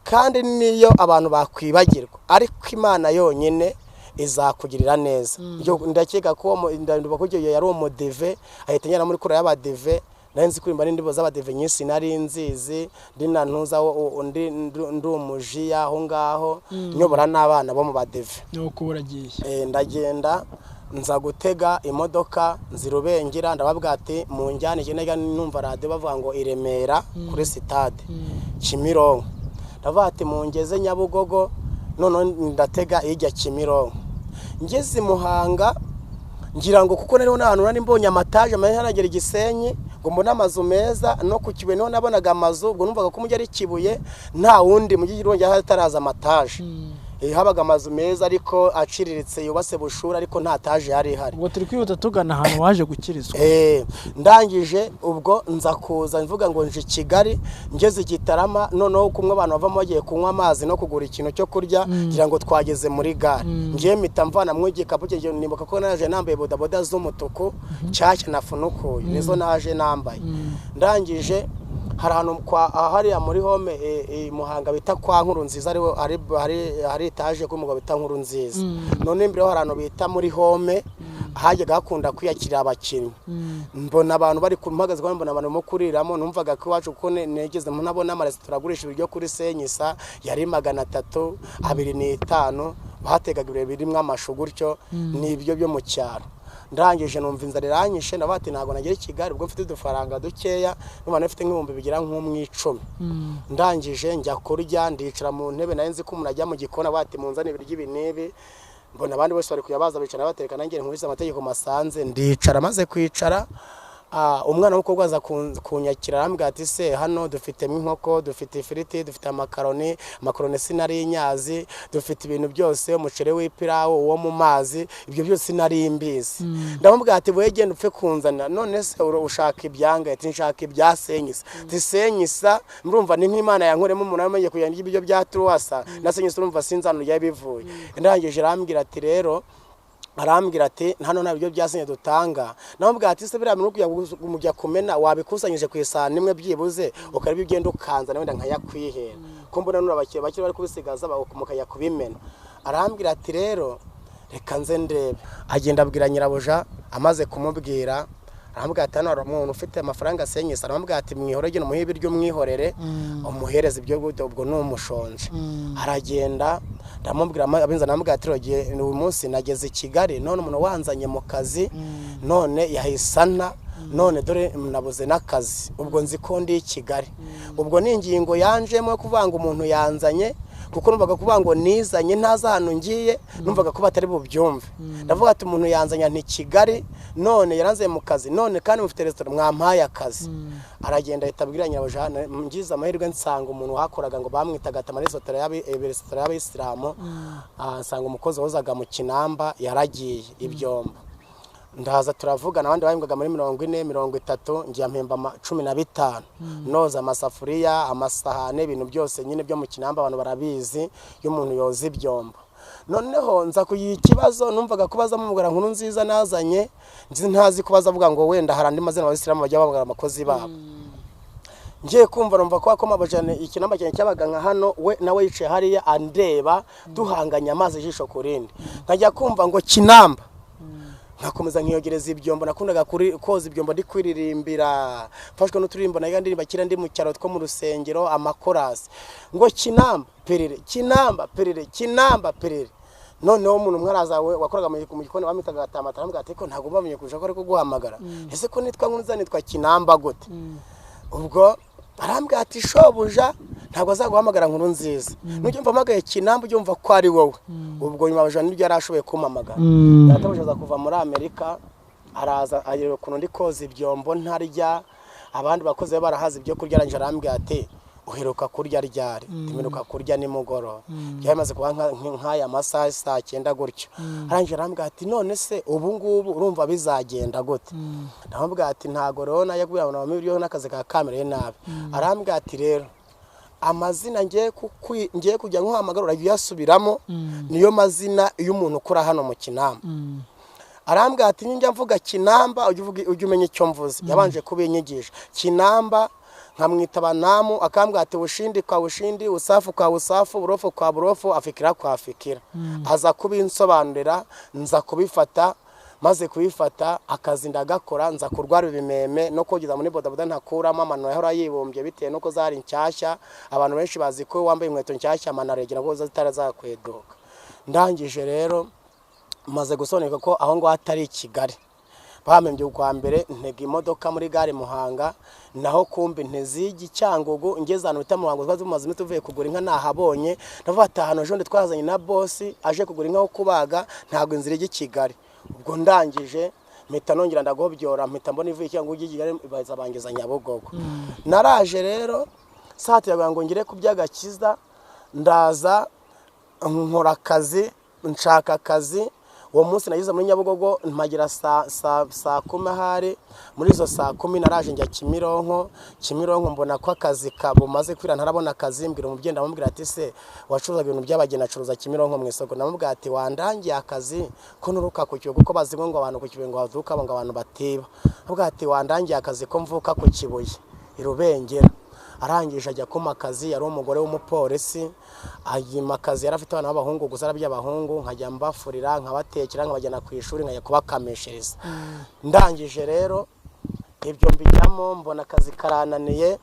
Kandi niyo abantu bakwibagirwa, ariko Imana yonyine izakugirira neza. Ndakeka ko ndumva ko icyo gihe yari umudive, ahita njyana muri kora y'abadive. Nari nzi kuririmba n'indirimbo z'abadive nyinshi, nari nzizi ndi na ntuza ndi umujiya aho ngaho nyobora n'abana bo mu badive. Nuko uragiye. Ndagenda nza gutega imodoka nzirubengera, ndababwira ati munjyane njye numva radio bavuga ngo i Remera kuri sitade Kimironko, ndavuga ati mungeze Nyabugogo, none ndatega ijya Kimironko. Ngeze Muhanga ngira ngo kuko nariho n'ahantu nari mbonye amataje manini Gisenyi, ngo mbone amazu meza, no ku Kibuye niho nabonaga amazu, ubwo numvaga ko umujyi ari Kibuye nta wundi mujyi urongera hataraza amataje. Habaga amazu meza ariko aciriritse yubatse bushura, ariko nta taje yari ihari. Ubwo turi kwihuta tugana ahantu waje gukirizwa. Ndangije ubwo nza kuza mvuga ngo nje Kigali, ngeze Gitarama, noneho kumwe abantu bavamo bagiye kunywa amazi no kugura ikintu cyo kurya, ngira ngo twageze muri gare. Ngiye mpita mvana mu igikapu cye, nibuka ko naje nambaye bodaboda z'umutuku nshyashya nafunukuye, nizo naje nambaye. Ndangije hari ahantu kwa hariya muri home Muhanga bita kwa Nkuru Nziza, hari etaje k'umugabo bita Nkuru Nziza. None imbere hari ahantu bita muri home hajyaga hakunda kwiyakira abakinnyi. Mbona abantu bari kumpagaze, mbona abantu barimo kuriramo, numvaga ko iwacu kuko negeze nabona amaresitora agurisha ibiryo kuri senyisa yari 300, 2.5, bategaga ibiryo birimo amashu gutyo, n'ibyo byo mu cyaro. Ndangije numva inzara iranyishe, ndavuga ati ntago nagera i Kigali ubwo mfite udufaranga dukeya, numva nafite nk'ibihumbi bigera nko mu 10. Ndangije njya kurya, ndicara mu ntebe, nari nzi ko umuntu ajya mu gikoni avuga ati munzane ibiryo ibi n'ibi, mbona abandi bose bari kuyabaza bicara batereka, nanjye nkurikiza amategeko masanze, ndicara. Maze kwicara umwana w'umukobwa aza kunyakira, arambwira ati se hano dufitemo inkoko, dufite ifiriti, dufite amakaroni, amakaroni sinari inyazi, dufite ibintu byose, umuceri w'ipirawu, uwo mu mazi, ibyo byose sinari mbizi. Ndamubwira ati wowe genda upfe kunzanira, none se ushaka ibyanga? Ati nshaka ibya senyisa. Ati senyisa murumva ni nk'Imana yankoremo, umuntu amenye kujya ndya ibyo bya truwasa na senyisa, urumva sinzano rya bivuye. Ndangije arambwira ati rero, arambwira ati hano nta biryo byasenye dutanga. Namubwira ati se biriya bintu kujya kumena wabikusanyije ku isahani imwe byibuze ukareba ugenda ukanza wenda nkayakwihera, ko mbona nura abakiriya bakiri bari kubisigaza mukajya kubimena. Arambwira ati rero reka nze ndebe. Agenda abwira nyirabuja, amaze kumubwira arambwira ati hano hari umuntu ufite amafaranga senyisa, aramubwira ati mwihorere, genda umuhe ibiryo umwihorere, umuhereze ibyo ubwo ni umushonje. Aragenda ndamubwira abinza, namubwira ati uyu munsi nageze i Kigali, none umuntu wanzanye mu kazi none yahisana, none dore nabuze n'akazi, ubwo nzi ko ndi i Kigali. Ubwo ni ingingo yanjemo yo kuvuga ngo umuntu yanzanye, kuko numvaga kuvuga ngo nizanye ntazi ahantu ngiye, numvaga ko batari bubyumve. Ndavuga ati umuntu yanzanye nti Kigali, none yaranzanye mu kazi, none kandi mufite restaurant mwampaye akazi. Aragenda ahita abwira nyirabuja, ngize amahirwe nsanga umuntu wakoraga ngo bamwitaga Tamari resitora y'Abayisilamu, nsanga umukozi wozaga mu Kinamba yaragiye ibyombo. Ndaza turavugana, abandi bahembwaga muri 40, 30, ngiye mpemba 15, noza amasafuriya, amasahane, ibintu byose nyine byo mu Kinamba abantu barabizi, iyo umuntu yoza ibyombo. Noneho nza kugira ikibazo, numvaga kubaza mumugara Nkuru Nziza nazanye, nzi ntazi kubaza avuga ngo wenda hari andi mazina abayisilamu bajya babwira abakozi babo. Ngiye kumva numva ko akoma bajane Ikinamba cyane cyabaga nka hano, we nawe yicaye hariya andeba, duhanganya amazi ijisho ku rindi. Nkajya kumva ngo Kinamba, nkakomeza nkiyogereza ibyombo, nakundaga koza ibyombo ndi kwiririmbira, mfashwe n'uturirimbo naga ndirimba kira ndi mu cyaro two mu rusengero, amakorasi ngo Kinamba perere, Kinamba perere, Kinamba perere. Noneho umuntu umwe araza wakoraga mu gikoni bamwitaga Gatamata, aramubwira ati ko ntabwo bamenye kurusha ko ari kuguhamagara, ese ko nitwa Nkurunziza nitwa Kinamba gute? Ubwo arambwira ati shobuja ntabwo azaguhamagara Nkuru Nziza, nujya umva amagaye Kinamba ujye umva ko ari wowe. Ubwo nyuma abaja nibyo yari ashoboye kumpamagara. Databuja aza kuva muri Amerika, araza areba ukuntu ndi koza ibyombo ntarya, abandi bakozi be barahaza ibyo kurya, arangije arambwira ati uheruka kurya ryari? Ntimeruka kurya nimugoroba, byamaze kuba nk'aya masaha saa 9 gutyo. Arangije arambwira ati none se ubu ngubu urumva bizagenda gute? Ndamubwira ati ntago rero najya kubwira abantu ibiryo n'akazi ka kamereye nabi. Arambwira ati rero amazina ngiye kujya nkuhamagara urajya uyasubiramo, niyo mazina y'umuntu ukora hano mu Kinamba. Arambwira ati njya mvuga Kinamba ujye umenya icyo mvuze. Yabanje kubinyigisha Kinamba, Nkamwitaba namu, akambwira ati ushindi kwa ushindi, usafu kwa usafu, burofu kwa burofu, afikira kwa afikira. Aza kubinsobanurira, nza kubifata. Maze kubifata akazi ndagakora, nza kurwara ibimeme no kogeza muri bodaboda ntakuramo amano yahora yibumbye bitewe nuko zari nshyashya. Abantu benshi bazi ko wambaye inkweto nshyashya amano aregera ko zitarazakweduka. Ndangije rero maze gusobanukirwa ko aho ngaho atari i Kigali. Bampembye ubwa mbere ntega imodoka muri gare Muhanga, naho kumbi ntezigi Cyangugu, ngeze ahantu bita Muhanga twari tumaze iminsi tuvuye kugura inka nahabonye, ndavuga ati ahantu ejo twazanye na bosi aje kugura inka yo kubaga, ntabwo inzira ijya i Kigali. Ubwo ndangije mpita nongera ndagobyora, mpita mbona ivuye Cyangugu ijya i Kigali baza bangiza Nyabugogo. Naraje rero satiraga ngo ngire ku by'agakiza, ndaza nkora akazi, nshaka akazi. Uwo munsi nageze muri Nyabugogo mpagera saa kumi ahari. Muri izo saa kumi naraje njya Kimironko. Kimironko mbona ko akazi kabumaze kwira, ntarabona akazi. Mbwira umubyeyi, ndamubwira ati se wacuruzaga ibintu by'abageni acuruza Kimironko mu isoko, ndamubwira ati wandangiye akazi ko nturuka ku Kibuye, kuko bazi ngo abantu ku Kibuye ngo bavuka ngo abantu batiba. Ndamubwira ati wandangiye akazi ko mvuka ku Kibuye i Rubengera. Arangije ajya kuma akazi, yari umugore w'umupolisi, ayima akazi, yari afite abana b'abahungu gusa, arabya abahungu, nkajya mbafurira, nkabatekera, nkabajyana ku ishuri, nkajya kubakamishiriza. Ndangije rero ibyo mbijyamo, mbona akazi karananiye,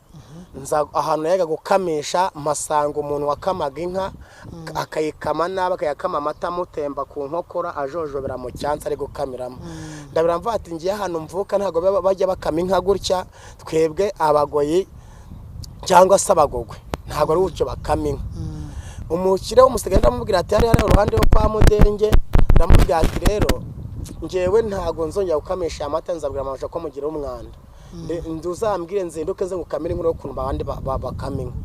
nza ahantu yaga gukamisha mpasanga umuntu wakamaga inka akayikama nabi, akayakama amata amutemba ku nkokora, ajojobera mu cyansi ari gukamiramo. Ndabira mvuga ati ngiye ahantu mvuka ntabwo bajya bakama inka gutya, twebwe abagoyi cyangwa se abagogwe ntabwo ari gutyo bakama inka. Umukire w'umusigaye ndamubwira ati hariya uruhande rwo kwa Mudenge, ndamubwira ati rero ngewe ntabwo nzongera gukamisha amata, nzabwira mama ko mugira umwanda, nduzambwire nzinduke nze ngukamire inkuru y'ukuntu abandi bakama inka.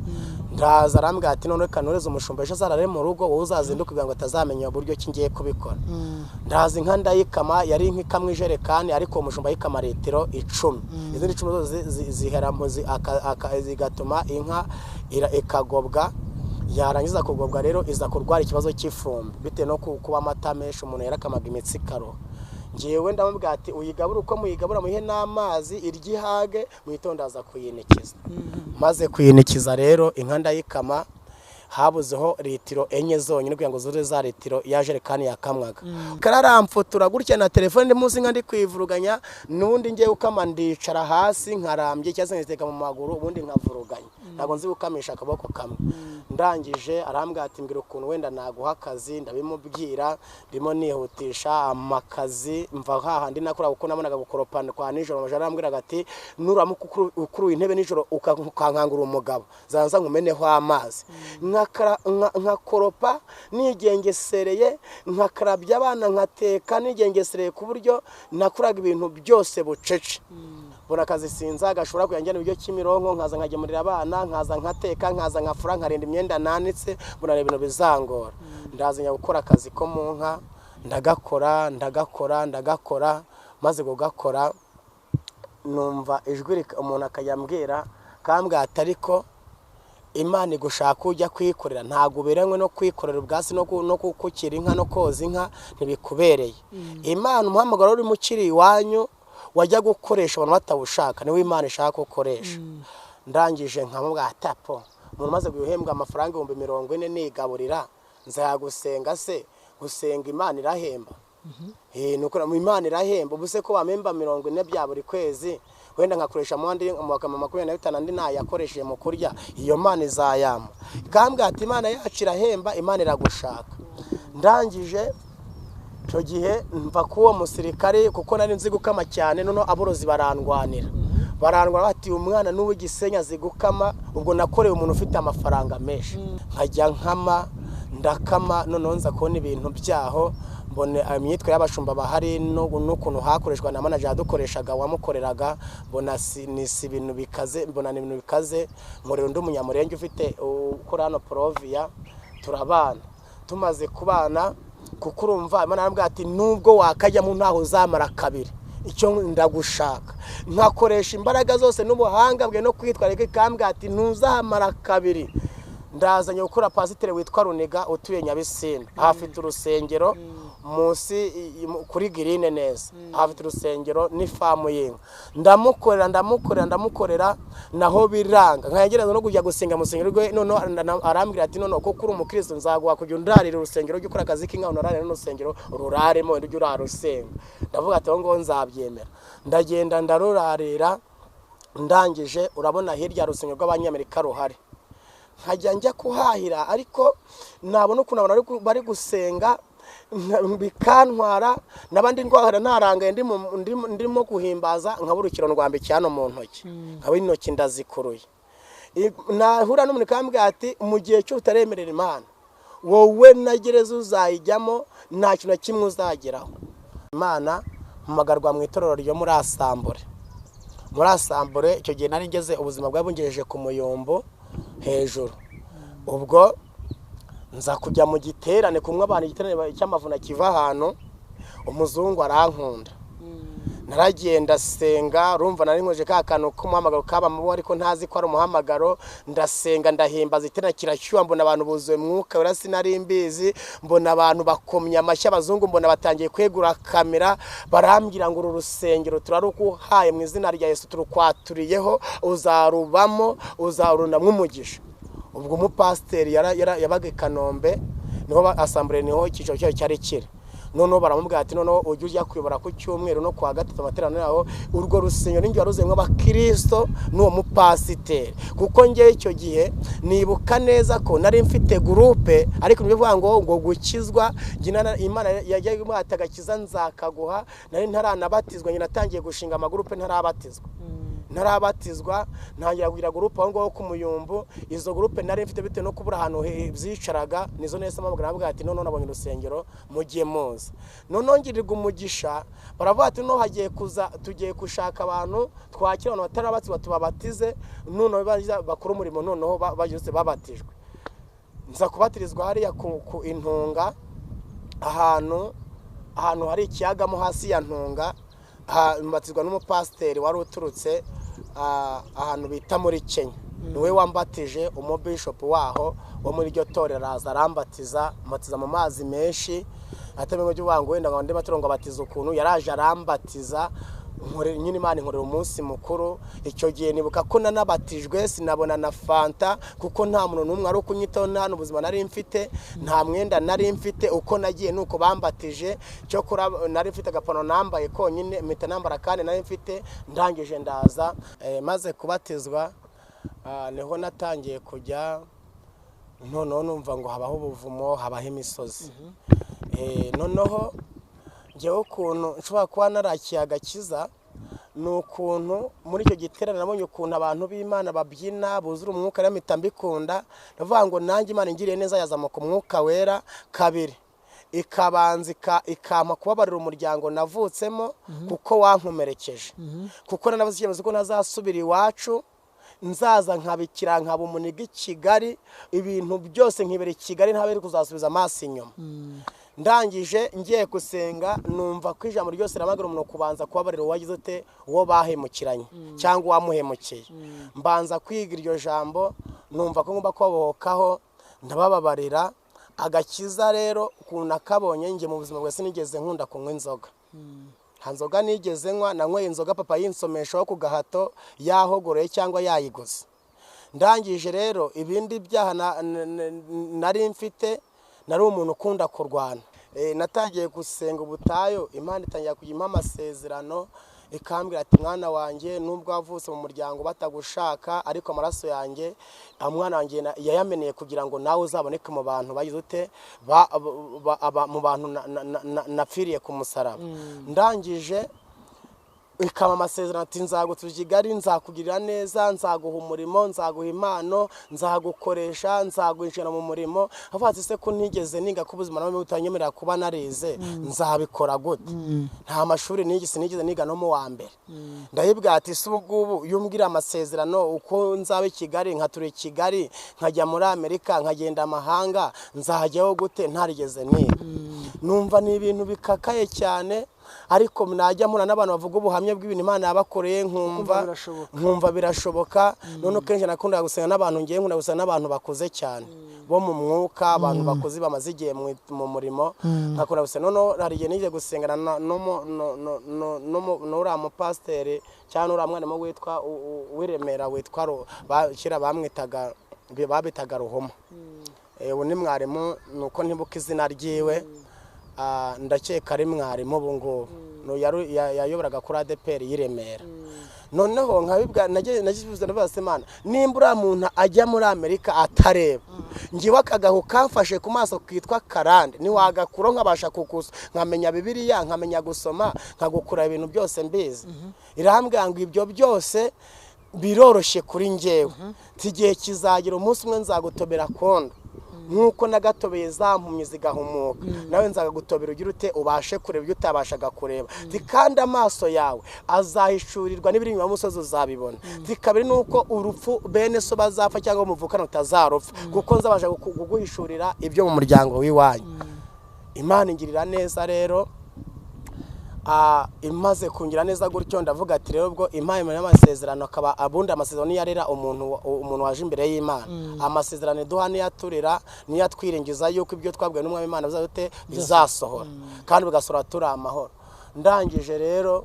Ndaza arambwira ati none reka noreze umushumba ejo azarare mu rugo, wowe uzazinduke kugira ngo atazamenya uburyo ki ngiye kubikora. Ndaza inka ndayikama, yari inka ikamwa ijerekani, ariko uwo mushumba ayikama litiro 10, izindi 10 zose zihera zigatuma inka ikagobwa. Yarangiza kugobwa rero iza kurwara ikibazo cy'ifumbi bitewe no kuba amata menshi umuntu yarakamaga imitsi ikaroha. Ngewe ndamubwira ati uyigabura uko muyigabura, muhe n'amazi irye ihage, mwitonde aza kuyinikiza. Maze kuyinikiza rero inka ndayikama, habuzeho litiro 4 zonyine kugira ngo zuze za litiro ya jerekani yakamwaga. Kararamfutura gutya na telefone ndi munsi nka ndi kwivuruganya, nundi ngiye gukama ndicara hasi nkarambye cyangwa se nkiteka mu maguru ubundi nkavuruganya, ntabwo nzi gukamisha akaboko kamwe. Ndangije arambwira ati mbwira ukuntu wenda naguha akazi, ndabimubwira ndimo nihutisha amakazi mva hahandi nakora kuko nabonaga gukoropa kwa nijoro. Amajara arambwira ati nuramuka ukuruye intebe nijoro ukankangura umugabo zanza nkumeneho amazi. Nkakoropa nigengesereye, nkakarabya abana, nkateka nigengesereye, ku buryo nakuraga ibintu byose bucece. Mbona akazi sinza gashobora kuyanjyana ibyo Kimironko, nkaza nkagemurira abana, nkaza nkateka, nkaza nkafura, nkarinda imyenda nanitse, mbona ibintu bizangora. Ndaza njya gukora akazi ko mu nka, ndagakora ndagakora ndagakora. Maze kugakora numva ijwi umuntu akayambwira kambwira ati ariko Imana igushaka ujya kwikorera, ntabwo uberanywe no kwikorera ubwasi no gukukira inka no koza inka ntibikubereye. Imana umuhamagaro uri mukiri iwanyu wajya gukoresha abantu batawushaka, niwe Imana ishaka gukoresha. Ndangije nkamubwira ati apo umuntu umaze guhembwa amafaranga 40,000 nigaburira, nzagusenga se? Gusenga Imana irahemba. Nuko Imana irahemba, ubuse ko bamemba 40 bya buri kwezi, wenda nkakoresha mu andi mu 25 andi nayakoresheje mu kurya, iyo Mana izayama. Kambwa ati Imana yacu irahemba, Imana iragushaka. Ndangije icyo gihe mva kuwo musirikare kuko nari nzi gukama cyane, noneho aborozi barandwanira bati umwana n'ubu Gisenyi azi gukama. Ubwo nakoreye umuntu ufite amafaranga menshi, nkajya nkama ndakama, noneho nza kubona ibintu byaho, mbone imyitwarire y'abashumba bahari n'ukuntu hakoreshwa na manager yadukoreshaga wamukoreraga, mbona ni ibintu bikaze, mbona ni ibintu bikaze. Nkorera undi umunyamurenge ufite ukora hano Provia, turabana. Tumaze kubana kuko urumva Imana yarambwira ati nubwo wakajyamo ntaho uzamara kabiri, icyo ndagushaka. Nkakoresha imbaraga zose n'ubuhanga bwe no kwitwararika, ikambwira ati ntuzahamara kabiri. Ndazanye gukora pasiteri witwa Runiga utuye Nyabisindu, ahafite urusengero. Munsi kuri girine neza hafite urusengero n'ifamu y'inka. Ndamukorera, ndamukorera, ndamukorera, naho biranga, nkagerageza no kujya gusenga mu rusengero rwe. Noneho arambwira ati: "Noneho kuko uri umukristo, nzaguha kujya undarira urusengero, ujye ukora akazi k'inka, unararire n'urusengero ruraremo, wenda ujye urara usenga." Ndavuga ati: "Aho ngaho nzabyemera." Ndagenda ndarurarira. Ndangije, urabona hirya hari urusengero rw'Abanyamerika ruhari, nkajya njya kuhahira, ariko nabona ukuntu abantu bari gusenga bikantwara. N'abandi ndwara narangaye, ndimo guhimbaza, nkabura urukino rwambikiye hano mu ntoki, nkaba intoki ndazikuruye. Nahura n'umuntu akambwira ati: "Mu gihe cyo utaremerera Imana, wowe na gereza uzayijyamo, nta kintu na kimwe uzageraho." Imana mpamagarwa mu itorero ryo muri Asambure. Muri Asambure icyo gihe nari ngeze, ubuzima bwari bungejeje ku muyombo hejuru. Ubwo nza kujya mu giterane kumwe abantu, igiterane cy'amavuna kiva ahantu, umuzungu arankunda. Naragiye ndasenga, urumva nari nkoje ka kantu k'umuhamagaro kabamo, ariko ntazi ko ari umuhamagaro. Ndasenga, ndahimbaza, iterana kirashyuha, mbona abantu buzuye Mwuka Wera, sinari mbizi. Mbona abantu bakomye amashyi, abazungu, mbona batangiye kwegura kamera, barambwira ngo: "Uru rusengero turaruguhaye mu izina rya Yesu, turukwaturiyeho, uzarubamo, uzarunamwo umugisha." Ubwo umupasiteri yabaga i Kanombe, niho asambure, niho icyicaro cyayo cyari kiri. Noneho baramubwira ati: "Noneho ujye ujya kuyobora ku cyumweru no kuwa gatatu amateraniro yaho." Urwo rusengero ninjye waruzuyemo abakristo n'uwo mupasiteri, kuko njye icyo gihe nibuka neza ko nari mfite groupe, ariko nibyo bivuga ngo gukizwa njye Imana yajyaga imuha ati: "Agakiza nzakaguha." Nari ntaranabatizwa. Njye natangiye gushinga amagroupe ntarabatizwa. Ntarabatizwa ntangira kugira groupe aho ngaho ku Muyumbu. Izo groupe nari mfite, bitewe no kubura ahantu zicaraga, nizo nahise mpamagara, nababwira ati: "Noneho nabonye urusengero, mugiye muza." Noneho ngirirwa umugisha, baravuga ati: "Noneho hagiye kuza, tugiye gushaka abantu, twakira abantu batarabatizwa tubabatize, noneho baza bakore umurimo." Noneho bageze babatijwe, nza kubatirizwa hariya ku Intunga, ahantu hari ikiyaga mo hasi ya Ntunga. Mbatizwa n'umupasiteri wari uturutse ahantu bita muri Kenya, niwe wambatije. Umubishopu waho wo muri iryo torero araza arambatiza, ambatiza mu mazi menshi atamenye ibyo ngo wenda ngo andi matorero ngo abatiza ukuntu. Yaraje arambatiza, nkorera nyine Imana, inkorera umunsi mukuru. Icyo gihe nibuka ko nanabatijwe sinabona na fanta, kuko nta muntu n'umwe ari ukunyitaho, nta n'ubuzima nari mfite, nta mwenda nari mfite. Uko nagiye nuko bambatije, cyo kura nari mfite agapantaro nambaye konyine, mpita nambara kandi nari mfite. Ndangije ndaza. Maze kubatizwa, niho natangiye kujya noneho numva ngo habaho ubuvumo, habaho imisozi. Noneho njyewe ukuntu nshobora kuba narakiye agakiza ni ukuntu muri icyo giterane nabonye ukuntu abantu b'Imana babyina buzura umwuka, rero mpita mbikunda. Ndavuga ngo nanjye Imana ingiriye neza yazamuka Umwuka Wera kabiri, ikabanza ikampa kubabarira umuryango navutsemo kuko wankomerekeje, kuko nanabuze icyemezo ko ntazasubira iwacu, nzaza nkabikira, nkaba umuniga i Kigali, ibintu byose nkibera i Kigali, ntabe kuzasubiza amaso inyuma. Ndangije ngiye gusenga, numva ko ijambo ryose rihamagara umuntu kubanza kubabarira uwagize ute, uwo bahemukiranye cyangwa uwamuhemukiye. Mbanza kwiga iryo jambo, numva ko ngomba kubabohokaho, ndabababarira. Agakiza rero ukuntu nakabonye, njye mu buzima bwa sinigeze nkunda kunywa inzoga, nta nzoga nigeze nywa. Nanyweye inzoga papa yinsomeshaho ku gahato, yahogoreye cyangwa yayiguze. Ndangije rero, ibindi byaha nari mfite, nari umuntu ukunda kurwana. Natangiye gusenga ubutayu, Imana itangira kujya impa amasezerano, ikambwira ati: "Mwana wanjye, nubwo wavutse mu muryango batagushaka, ariko amaraso yanjye, mwana wanjye, yayameneye kugira ngo nawe uzaboneke mu bantu bagize ute, mu bantu napfiriye ku musaraba." Ndangije ikaba amasezerano ati: "Nzagutuza Kigali, nzakugirira neza, nzaguha umurimo, nzaguha impano, nzagukoresha, nzaguhinjira mu murimo." Avuga ati: "Se ko ntigeze niga, ko ubuzima nawe butanyemerera kuba narize, nzabikora gute? Nta mashuri nigeze, sinigeze niga no mu wa mbere." Ndayibwira ati: "Se ubu ngubu iyo umbwira amasezerano uko nzaba i Kigali, nkatura i Kigali, nkajya muri Amerika, nkagenda amahanga, nzajyaho gute ntarigeze niga?" Numva ni ibintu bikakaye cyane. Ariko najya mpura n'abantu bavuga ubuhamya bw'ibintu Imana yabakoreye, nkumva birashoboka. Nkumva birashoboka. None kenshi nakundaga gusenga n'abantu, ngiye nkunda gusenga n'abantu bakuze cyane bo mu mwuka, abantu bakuze bamaze igihe mu murimo, nkakunda gusenga. Noneho hari igihe nigeze gusengana n'uriya mupasiteri cyangwa n'uriya mwarimu witwa w'i Remera witwa kera bamwitaga, babitaga Ruhoma. Ubu ni mwarimu, nuko ntibuka izina ryiwe. Ndakeka ari mwarimu ubu ngubu. Yayoboraga kuri ADEPR y'i Remera. Noneho nkabibwa nagize, ndavuga se: "Imana, nimba uriya muntu ajya muri Amerika atareba, ngiwe akagahu kamfashe ku maso kitwa karande ntiwagakura, nkabasha kukusa, nkamenya Bibiliya, nkamenya gusoma, nkagukura ibintu byose mbizi." Irambwira ngo ibyo byose biroroshye kuri njyewe. Igihe kizagira umunsi umwe nzagutobera kondo nk'uko nagatobeye za mpumyi zigahumuka, nawe nzagutobera ugira ute, ubashe kureba ibyo utabashaga kureba. Kandi amaso yawe azahishurirwa n'ibiri inyuma y'umusozi uzabibona. Kabiri ni uko urupfu bene so bazapfa cyangwa muvukana utazarupfa, kuko nzabasha kuguhishurira ibyo mu muryango w'iwanyu. Imana ingirira neza rero. Imaze kungira neza gutyo, ndavuga ati rero ubwo impaye y'amasezerano, akaba abundi amasezerano niyo arera umuntu waje imbere y'Imana. Amasezerano iduha niyo aturera, niyo atwiringiza yuko ibyo twabwiwe n'Umwami Imana bizadute bizasohora, kandi bigasohora turi amahoro. Ndangije rero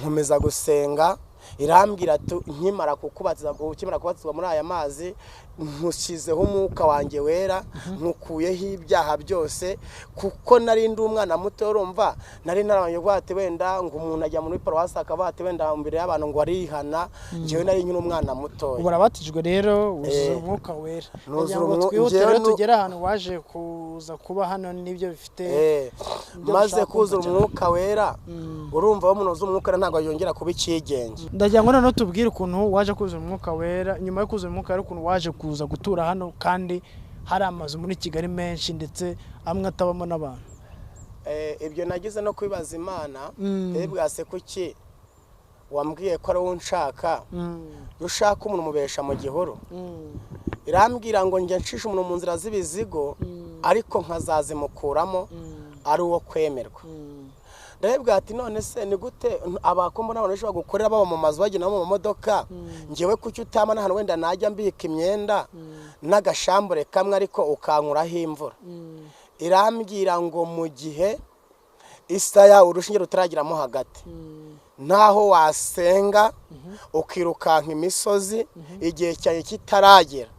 nkomeza gusenga, irambwira ati nkimara kukubatiza, ukimara kubatizwa muri aya mazi, nkushyizeho umwuka wanjye wera, nkukuyeho ibyaha byose. Kuko nari ndi umwana muto, urumva nari narabanje kuvuga ati wenda ngo umuntu ajya muri paruwasi akavuga ati wenda imbere y'abantu ngo arihana. Njyewe nari nkiri umwana mutoya. Ubu urabatijwe rero, wuzuza umwuka wera. Nuzura Kugira ngo twihute njyewe rero tugere ahantu waje kuza kuba hano n'ibyo bifite ibyo maze dushaka kuzura kumva cyane. umwuka wera. Urumva umuntu wuzuye umwuka wera ntabwo yongera kuba icyigenge. Ndagira ngo noneho tubwire ukuntu waje kuzura umwuka wera, nyuma yo kuzura umwuka wera ukuntu waje kuza gutura hano kandi hari amazu muri Kigali menshi, ndetse amwe atabamo n'abantu. Ibyo nagize no kwibaza Imana bwase: kuki wambwiye ko ari wowe unshaka? Iyo ushaka umuntu umubesha mu gihuru. Irambwira ngo njya ncisha umuntu mu nzira z'ibizigo, ariko nkazazimukuramo ari uwo kwemerwa. Ndabibwira ati none se ni gute abakombo n'abantu benshi bagukorera baba mu mazu, bagenda no mu mamodoka, ngewe kuki utama n'ahantu wenda najya mbika imyenda n'agashambure kamwe, ariko ukankuraho imvura? Irambwira ngo mu gihe isaya urushinge rutarageramo hagati, ntaho wasenga ukirukanka imisozi igihe cyawe kitaragera.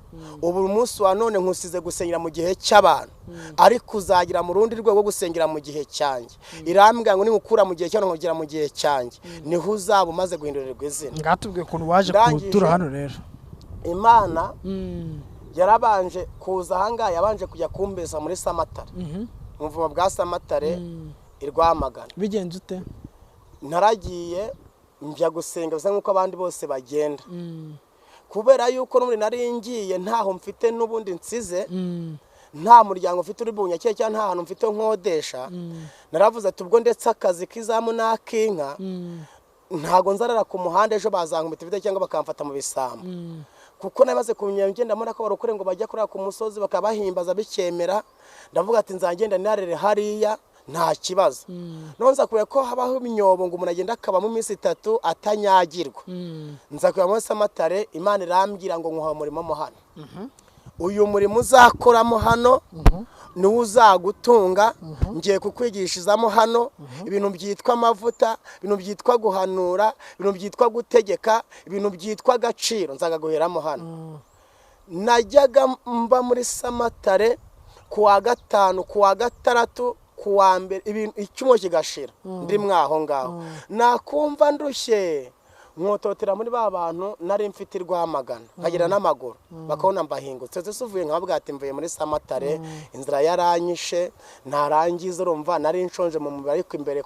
Ubu umunsi wa none nkusize gusengera mu gihe cy'abantu, ariko uzagira mu rundi rwego rwo gusengera mu gihe cyanjye. Irambwira ngo ningukura mu gihe cyawe nkugera mu gihe cyanjye, niho uzaba umaze guhindurirwa izina. Ngatubwiye ukuntu waje gutura hano rero. Imana yarabanje kuza ahangaha, yabanje kujya kumbeza muri Samatare, mu buvumo bwa Samatare i Rwamagana. Bigenze ute? Naragiye njya gusenga bisa nk'uko abandi bose bagenda, kubera yuko n'ubundi nari ngiye ntaho mfite n'ubundi nsize, nta muryango mfite uri bunyakire cyangwa nta hantu mfite nkodesha. Naravuze ati ubwo ndetse akazi k'izamu n'ak'inka, ntago nzarara ku muhanda, ejo bazankubita ibiti cyangwa bakamfata mu bisambo. Kuko namaze kumenya ngenda mbona ko barokore ngo bajya kurara ku musozi bakabahimbaza bikemera, ndavuga ati nzagenda narere hariya nta kibazo. None nza kubera ko habaho imyobo ngo umuntu agenda akabamo iminsi 3 atanyagirwa, nza kubera muri Samatare. Imana irambwira ngo nkuha umurimo mo hano, uyu murimo uzakoramo hano niwo uzagutunga. Ngiye kukwigishirizamo hano ibintu byitwa amavuta, ibintu byitwa guhanura, ibintu byitwa gutegeka, ibintu byitwa agaciro, nzagaguheramo hano. Najyaga mba muri Samatare ku wa gatanu, ku wa gatandatu, ku wa mbere, ibintu icyumweru kigashira ndi mwaho ngaho. Nakumva ndushye nkototera muri ba bantu nari mfite i Rwamagana, nkagera n'amaguru bakabona mbahingutse. Ese uvuye? Nkababwira ati mvuye muri Samatare, inzira yaranyishe. Narangiza, urumva nari nshonje mu mubiri, ariko imbere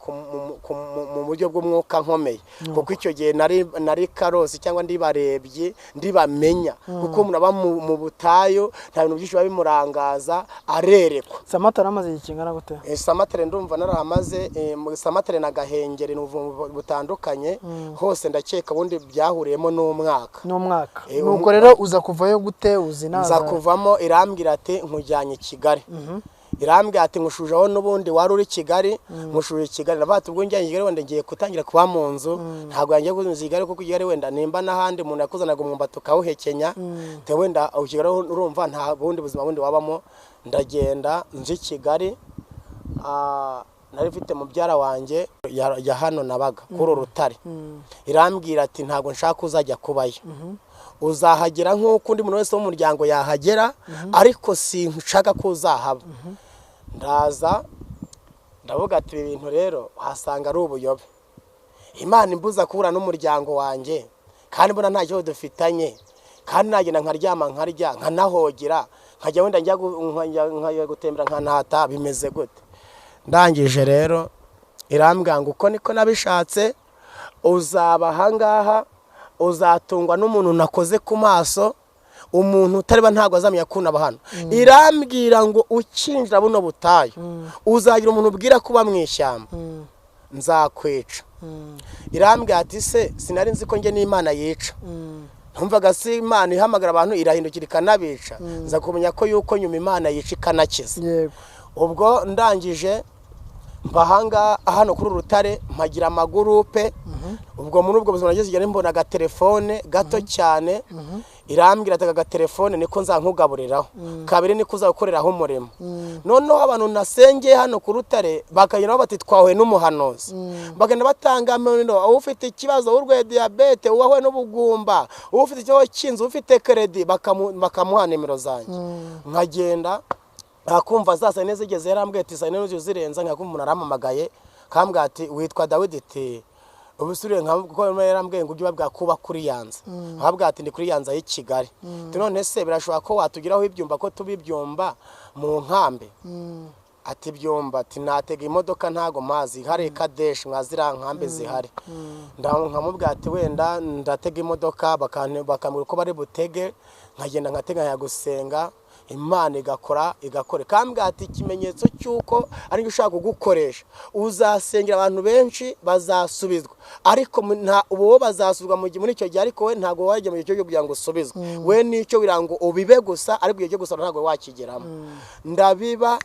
mu buryo bw'umwuka nkomeye, kuko icyo gihe nari karosi cyangwa ndi barebyi ndibamenya, kuko umuntu aba mu butayu nta bintu byinshi biba bimurangaza, arerekwa. Samatare amaze igihe kingana gute? Samatare ndumva narahamaze, mu Samatare na Gahengeri ni ubuvumo butandukanye, hose ndakeka ubundi byahuriyemo n'umwaka. N'umwaka. Nuko rero uza kuvayo gute, uzi Nza naza kuvamo, irambwira ati nkujyanye i Kigali. Irambwira ati nkushujeho n'ubundi wari uri Kigali, nkushuje i Kigali. Ndavuga ati ubwo njyanye i Kigali wenda ngiye gutangira kuba mu nzu, ntabwo yangiye kuza i Kigali kuko i Kigali wenda nimba n'ahandi umuntu yakuzanaga umwumbati ukawuhekenya, te wenda i Kigali urumva nta bundi buzima bundi wabamo. Ndagenda nje i Kigali, nari mfite mubyara wanjye ya hano nabaga kuri uru rutare. Irambwira ati ntabwo nshaka uzajya kubayo, uzahagera nk'uko undi muntu wese w'umuryango yahagera, ariko sinshaka ko uzahaba. Ndaza ndavuga ati ibi bintu rero wasanga ari ubuyobe, Imana imbuza kubura n'umuryango wanjye, kandi mbona nta kibazo dufitanye, kandi nagenda nkaryama nkarya nkanahogera, nkajya wenda nkajya gutembera nkanahata, bimeze gute? Ndangije rero irambwira ngo uko niko nabishatse, uzaba ahangaha, uzatungwa n'umuntu nakoze ku maso, umuntu utareba ntabwo azamenya ko unaba hano. Irambwira ngo ukinjira buno butayu uzagira umuntu ubwira kuba mu ishyamba, nzakwica. Irambwira ati se sinari nzi ko njye n'Imana yica, ntumvaga si Imana ihamagara abantu irahindukira ikanabica, nza kumenya ko yuko nyuma Imana yica ikanakiza. Ubwo ndangije mbahanga hano kuri rutare mpagira amagurupe. Ubwo muri ubwo buzima nageze mbona agatelefone gato cyane, irambwira ati agatelefone niko nzankugaburiraho, kabiri niko uzakoreraho umurimo. Noneho abantu nasengeye hano ku rutare bakagenda bati twahuye n'umuhanuzi, bagenda batanga amino, ufite ikibazo urwaye diyabete, uwahuye n'ubugumba, ufite ikibazo cy'inzu, ufite kredi, bakamuha nimero zanjye. Nkagenda nkakumva za saa yine zigeze, yarambwiye ati saa yine zirenze, nkakumva umuntu arampamagaye kambwira ati witwa Dawidi, ati ubusuriye nka yarambwiye ngo ujye ubabwira kuba kuri Yanza, nkabwira ati ndi kuri Yanza y'i Kigali. None se birashoboka ko watugiraho ibyumba, ko tuba ibyumba mu nkambi? Ati ibyumba, ati natega imodoka ntago mazi hari Kadeshi mwazira nkambi zihari. Nkamubwira ati wenda ndatega imodoka, bakambwira ko bari butege, nkagenda nkatega nkajya gusenga, Imana igakora igakora. Kambwira ati ikimenyetso cy'uko ari ushaka kugukoresha, uzasengera abantu benshi bazasubizwa, ariko ubu bazasubizwa muri icyo gihe, ariko we ntabwo wajya mu gihe cyo kugira ngo usubizwe, we nicyo birango ubibe gusa, ariko igihe cyo gusaba ntabwo wakigeramo. Ndabiba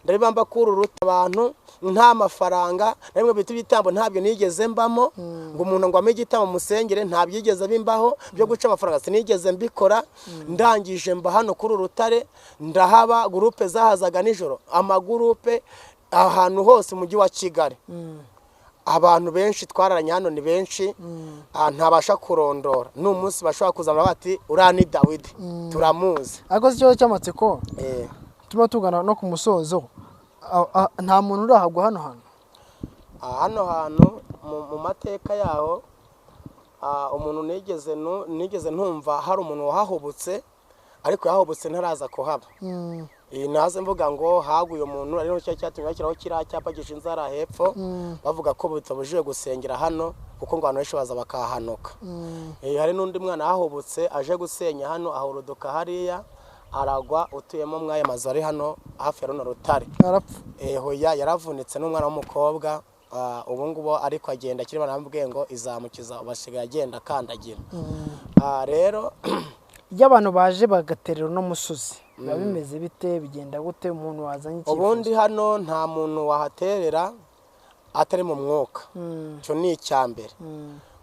ndabibamba kuri uruta abantu nta mafaranga na rimwe bita ibitambo ntabyo nigeze mbamo, ngo umuntu ngo ame igitambo musengere ntabyigeze bimbaho, byo guca amafaranga sinigeze mbikora. Ndangije mba hano kuri urutare ndahaba, gurupe zahazaga nijoro, amagurupe ahantu hose mu mujyi wa Kigali, abantu benshi twararanye hano ni benshi, ntabasha kurondora. N'umunsi bashobora kuzana bati uriya ni Dawidi turamuzi. Ariko si ikibazo cy'amatsiko tuba tugana no ku musozo, nta muntu urahagwa hano hantu? Hano hantu mu mateka yaho umuntu nigeze ntumva hari umuntu wahahubutse, ariko yahubutse ntaraza kuhaba. Naze mvuga ngo haguye umuntu, ari cyo cyatumye bashyiraho kiriya cyapa gishinze hariya hepfo, bavuga ko bitabujijwe gusengera hano kuko ngo abantu benshi baza bakahanuka. Hari n'undi mwana yahubutse aje gusenya hano, ahuruduka hariya aragwa, utuyemo mwaya mazu ari hano hafi ya runo rutare, hoya yaravunitse, n'umwana w'umukobwa ubu ngubu ariko agenda akiri baramubwiye ngo izamukiza, basigaye agenda akandagira. Rero iyo abantu baje bagaterera uno musozi biba bimeze bite, bigenda gute umuntu wazanye icyifuzo? Ubundi hano nta muntu wahaterera atari mu mwuka, icyo ni icya mbere,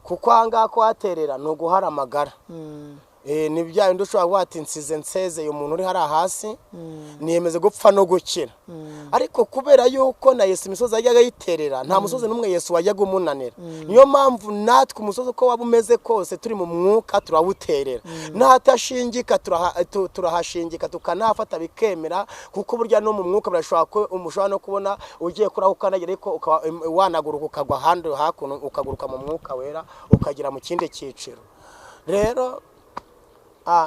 kuko aha ngaha kuhaterera ni uguhara amagara. Ni bya bindi ushobora kuvuga ati nsize nsezeye umuntu uri hariya hasi, niyemeze gupfa no gukira. Ariko kubera yuko na Yesu imisozi yajyaga ayiterera, nta musozi n'umwe Yesu wajyaga umunanira. Niyo mpamvu natwe umusozi uko waba umeze kose turi mu mwuka turawuterera, n'ahatashingika turahashingika tukanahafata bikemera, kuko burya no mu mwuka birashobora ko ushobora no kubona ugiye kuri aho ukandagira, ariko wanaguruka ukagwa ahandi hakuno, ukaguruka mu mwuka wera ukagera mu kindi cyiciro. Rero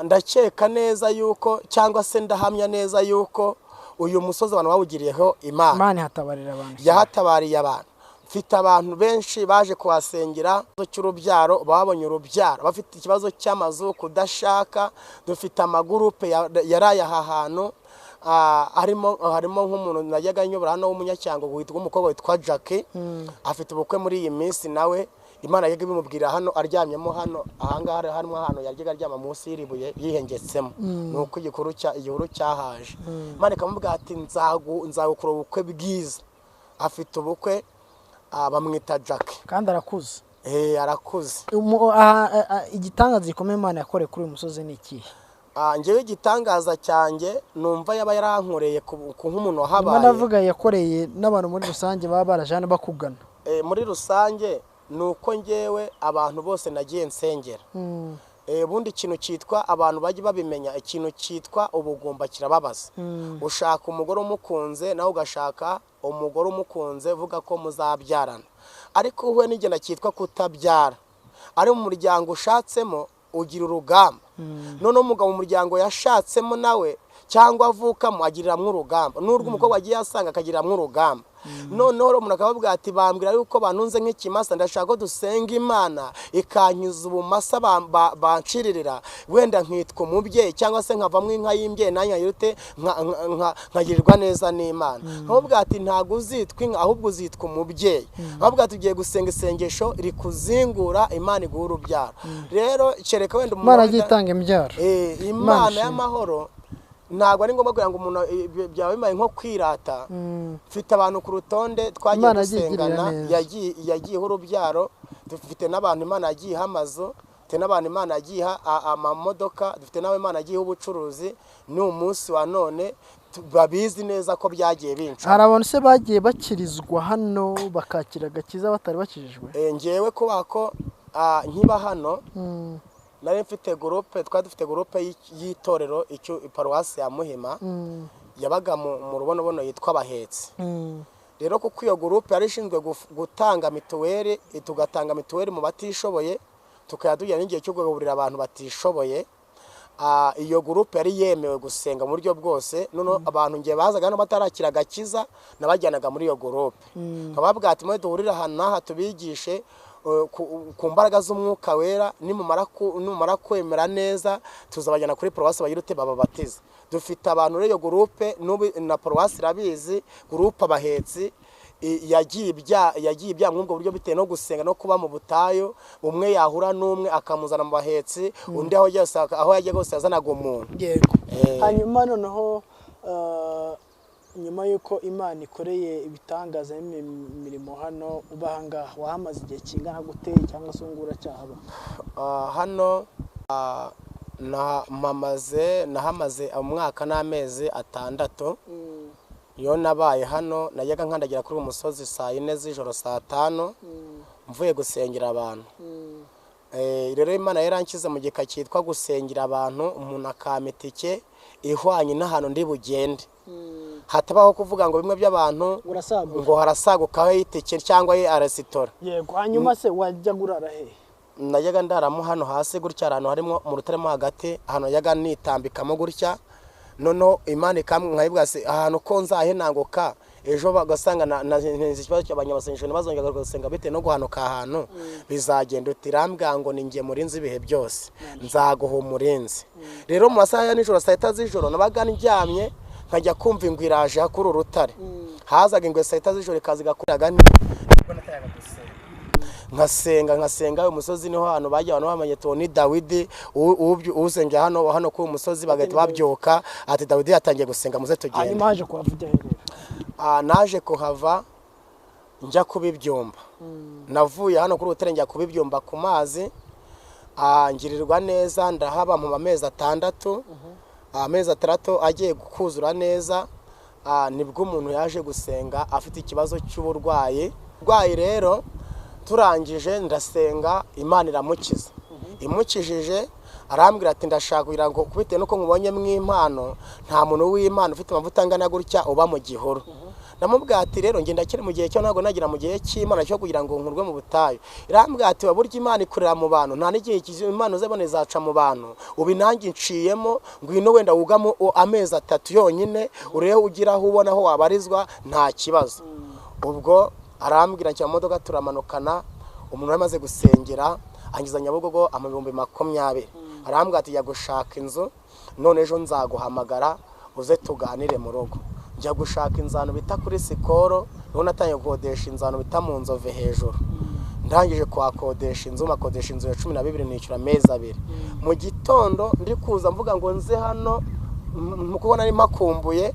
ndakeka neza yuko cyangwa se ndahamya neza yuko uyu musozi abantu bawugiriyeho Imana. Imana ihatabarira abantu. Yahatabariye abantu. Mfite abantu benshi baje kuhasengera cy'urubyaro, babonye urubyaro, bafite ikibazo cy'amazu, kudashaka. Dufite amagurupe yaraye aha hantu, harimo nk'umuntu najyaga nyobora hano w'umunyacyango witwa umukobwa witwa Jackie, afite ubukwe muri iyi minsi nawe. Imana yajyaga ibimubwira hano aryamyemo hano ahangaha hano hano yajyaga aryama munsi y'iribuye yihengetsemo, nuko igihuru cyahaje. Imana ikamubwira ati nzagukora ubukwe bwiza. Afite ubukwe, bamwita Jack kandi arakuze. Arakuze. Igitangaza gikomeye Imana yakoreye kuri uyu musozi ni ikihe? Njyewe igitangaza cyanjye numva yaba yarankoreye ku nk'umuntu wahabaye. Imana avuga yakoreye n'abantu muri rusange baba barajana bakugana. Muri rusange nuko njyewe abantu bose nagiye nsengera. Ubundi ikintu cyitwa abantu bajye babimenya, ikintu cyitwa ubugumba kirababaza. Ushaka umugore umukunze nawe ugashaka umugore umukunze vuga ko muzabyarana, ariko uhuye n'igenda cyitwa kutabyara ari mu muryango ushatsemo ugira urugamba. None umugabo mu muryango yashatsemo nawe cyangwa avukamo agiriramwo urugamba, n'urwo umukobwa agiye asanga akagiramwo urugamba. Noneho umuntu akavuga ati bambwira yuko banunze nk'ikimasa, ndashaka ko dusenga Imana ikankiza ubumasa banciririra, wenda nkitwa umubyeyi cyangwa se nkavamo inka y'imbyeyi nanjye nkayirute nkagirirwa neza n'Imana. Nkavuga ati ntago uzitwa inka ahubwo uzitwa umubyeyi. Nkavuga ati ugiye gusenga isengesho rikuzingura Imana iguha urubyaro. Rero kereka wenda umuntu agiye itanga imbyaro. Imana y'amahoro ntabwo ari ngombwa kugira ngo umuntu byaba bimaye nko kwirata. Mfite abantu ku rutonde twagiye gusengana yagiyeho urubyaro, dufite n'abantu Imana yagiye iha amazu, dufite n'abantu Imana yagiye iha amamodoka, dufite n'abo Imana yagiye iha ubucuruzi. Ni umunsi wa none babizi neza ko byagiye binca. Hari abantu se bagiye bakirizwa hano bakakira agakiza batari bakijijwe? Njyewe kuba ko nkiba hano nari mfite groupe, twari dufite groupe y'itorero icyo paruwasi ya Muhima yabaga mu rubonobono yitwa Abahetsi. Rero kuko iyo groupe yari ishinzwe gutanga mituweli, tugatanga mituweli mu batishoboye, tukayadujyana n'igihe cyo kugaburira abantu batishoboye. Iyo groupe yari yemewe gusenga mu buryo bwose. None abantu ngiye bazaga hano batarakira agakiza nabajyanaga muri iyo groupe, nkababwira ati mwe duhurira ahantu n'aha tubigishe ku mbaraga z'umwuka wera, nimumara kwemera neza tuzabajyana kuri paruwasi bagire bababatiza. Dufite abantu rero iyo groupe na paruwasi irabizi, groupe Abahetsi yagiye ibya mwubwo buryo bitewe no gusenga no kuba mu butayu. Umwe yahura n'umwe akamuzana mu bahetsi, undi aho yagiye hose yazanaga umuntu. Yego. Hanyuma noneho nyuma yuko Imana ikoreye ibitangaza n'imirimo hano uba ahangaha, wahamaze igihe kingana gute cyangwa se ubungubu uracyahaba? Hano nahamaze umwaka n'amezi 6. Iyo nabaye hano najyaga nkandagira kuri uyu musozi saa 4 z'ijoro saa 5 mvuye gusengera abantu. Rero Imana yaranshyize mu gika cyitwa gusengera abantu, umuntu akampa itike ihwanye n'ahantu ndi bugende. Hatabaho kuvuga ngo bimwe by'abantu ngo harasagukaho itike cyangwa ye aresitora. Yego. Hanyuma se wajya gurara he? Najyaga ndaramo hano hasi gutya, ahantu harimo mu rutare mo hagati, ahantu najyaga nitambikamo gutya. Noneho Imana nkayibwira se ahantu ko nzahenanguka ejo bagasanga nzi ikibazo cy'abanyabasengesho ntibazongera gusenga bitewe no guhanuka ahantu bizagenda. Utirambwa ngo ni njye murinzi ibihe byose, nzaguha umurinzi. Rero mu masaha ya nijoro saa 6 z'ijoro nabaga ndyamye nkajya kumva ingwe iraje kuri urutare. Hazaga ingwe saa 6 z'ijoro ikaza igakuraga nkasenga. Uyu musozi niho hantu bajya abantu bamenye toni Dawidi usengera hano hano ku musozi bagahita babyuka ati Dawidi yatangiye gusenga muze tugende. Hanyuma haje kuhava ujya he rero? Naje kuhava njya kuba ibyumba. Navuye hano kuri urutare njya kuba ibyumba ku mazi, ngirirwa neza ndahaba mu amezi 6. Amezi 6 agiye kuzura neza, nibwo umuntu yaje gusenga afite ikibazo cy'uburwayi. Urwayi rero turangije ndasenga Imana iramukiza. Imukijije arambwira ati ndashaka kugira ngo kubitewe nuko nkubonye mw'impano, nta muntu w'Imana ufite amavuta angana gutya uba mu gihuru. Namubwira ati rero ngenda kiri mu gihe cyo ntago nagira mu gihe cy'Imana cyo kugira ngo nkurwe mu butayu. Irambwira ati burya Imana ikorera mu bantu, nta n'igihe Imana uzabone izaca mu bantu, ubu nanjye nciyemo, ngwino wenda wugamo amezi 3 yonyine urebe ugira aho ubona aho wabarizwa nta kibazo. Ubwo arambwira nshya modoka turamanukana, umuntu yamaze gusengera angiza Nyabugogo 20,000. Arambwira ati jya gushaka inzu none ejo nzaguhamagara uze tuganire mu rugo. Njya gushaka inzu ahantu bita kuri Sikoro, niho natangiye gukodesha inzu ahantu bita mu Nzove hejuru. Ndangije kuhakodesha inzu, makodesha inzu ya 12, nishyura amezi 2. Mu gitondo ndi kuza mvuga ngo nze hano mu kubona ari makumbuye,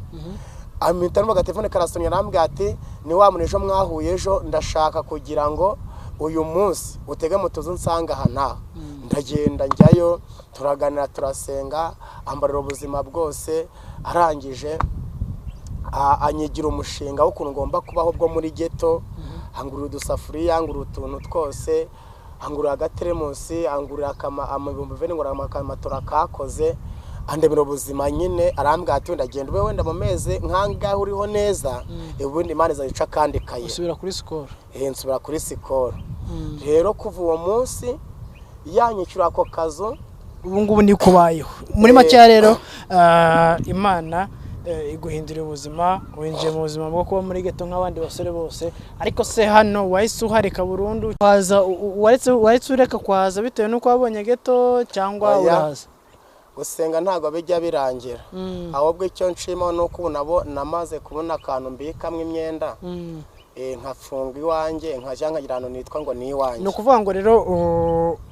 amita numva agatelefone karasonye, arambwira ati ni wa muntu ejo mwahuye ejo, ndashaka kugira ngo uyu munsi utege moto nsanga aha naha. Ndagenda njyayo, turaganira, turasenga, ambarira ubuzima bwose. Arangije anyigira umushinga w'ukuntu ngomba kubaho bwo muri ghetto, angurira udusafuriya, angurira utuntu twose, angurira agateremusi, angurira 2000, ngurira akamatora kakoze, andemera ubuzima nyine. Arambwira ati ndagenda ube wenda mu mezi nkangahe uriho neza, ubundi Imana izayica kandi kayira. Usubira kuri Sikoro? Nsubira kuri Sikoro. Rero kuva uwo munsi yanyishyura ako kazu, ubu ngubu ni kubayeho muri makeya. Rero Imana iguhindurira ubuzima, winjiye mu buzima bwo kuba muri ghetto nk'abandi basore bose. Ariko se hano wahise uhareka burundu waza, waretse ureka kwaza bitewe n'uko wabonye ghetto, cyangwa Oya. urahaza? Gusenga ntabwo bijya birangira. Ahubwo icyo nshima ni uko ubu nabo namaze kubona akantu mbikamo imyenda, nkafunga iwanjye, nkajya nkagira ahantu nitwa ngo ni iwanjye. Ni ukuvuga ngo rero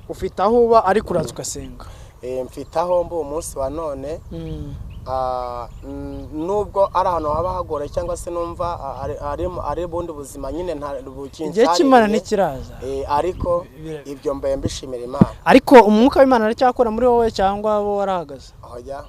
ufite aho uba, ariko uraza ugasenga? Mfite aho mba umunsi wa none. Nubwo ari ahantu haba hagoye cyangwa se numva ari ubundi buzima nyine nta Igihe cy'Imana ntikiraza. Ariko ibyo mbaye mbishimira Imana. Ariko umwuka w'Imana aracyakora muri wowe, cyangwa bo warahagaze? Oya,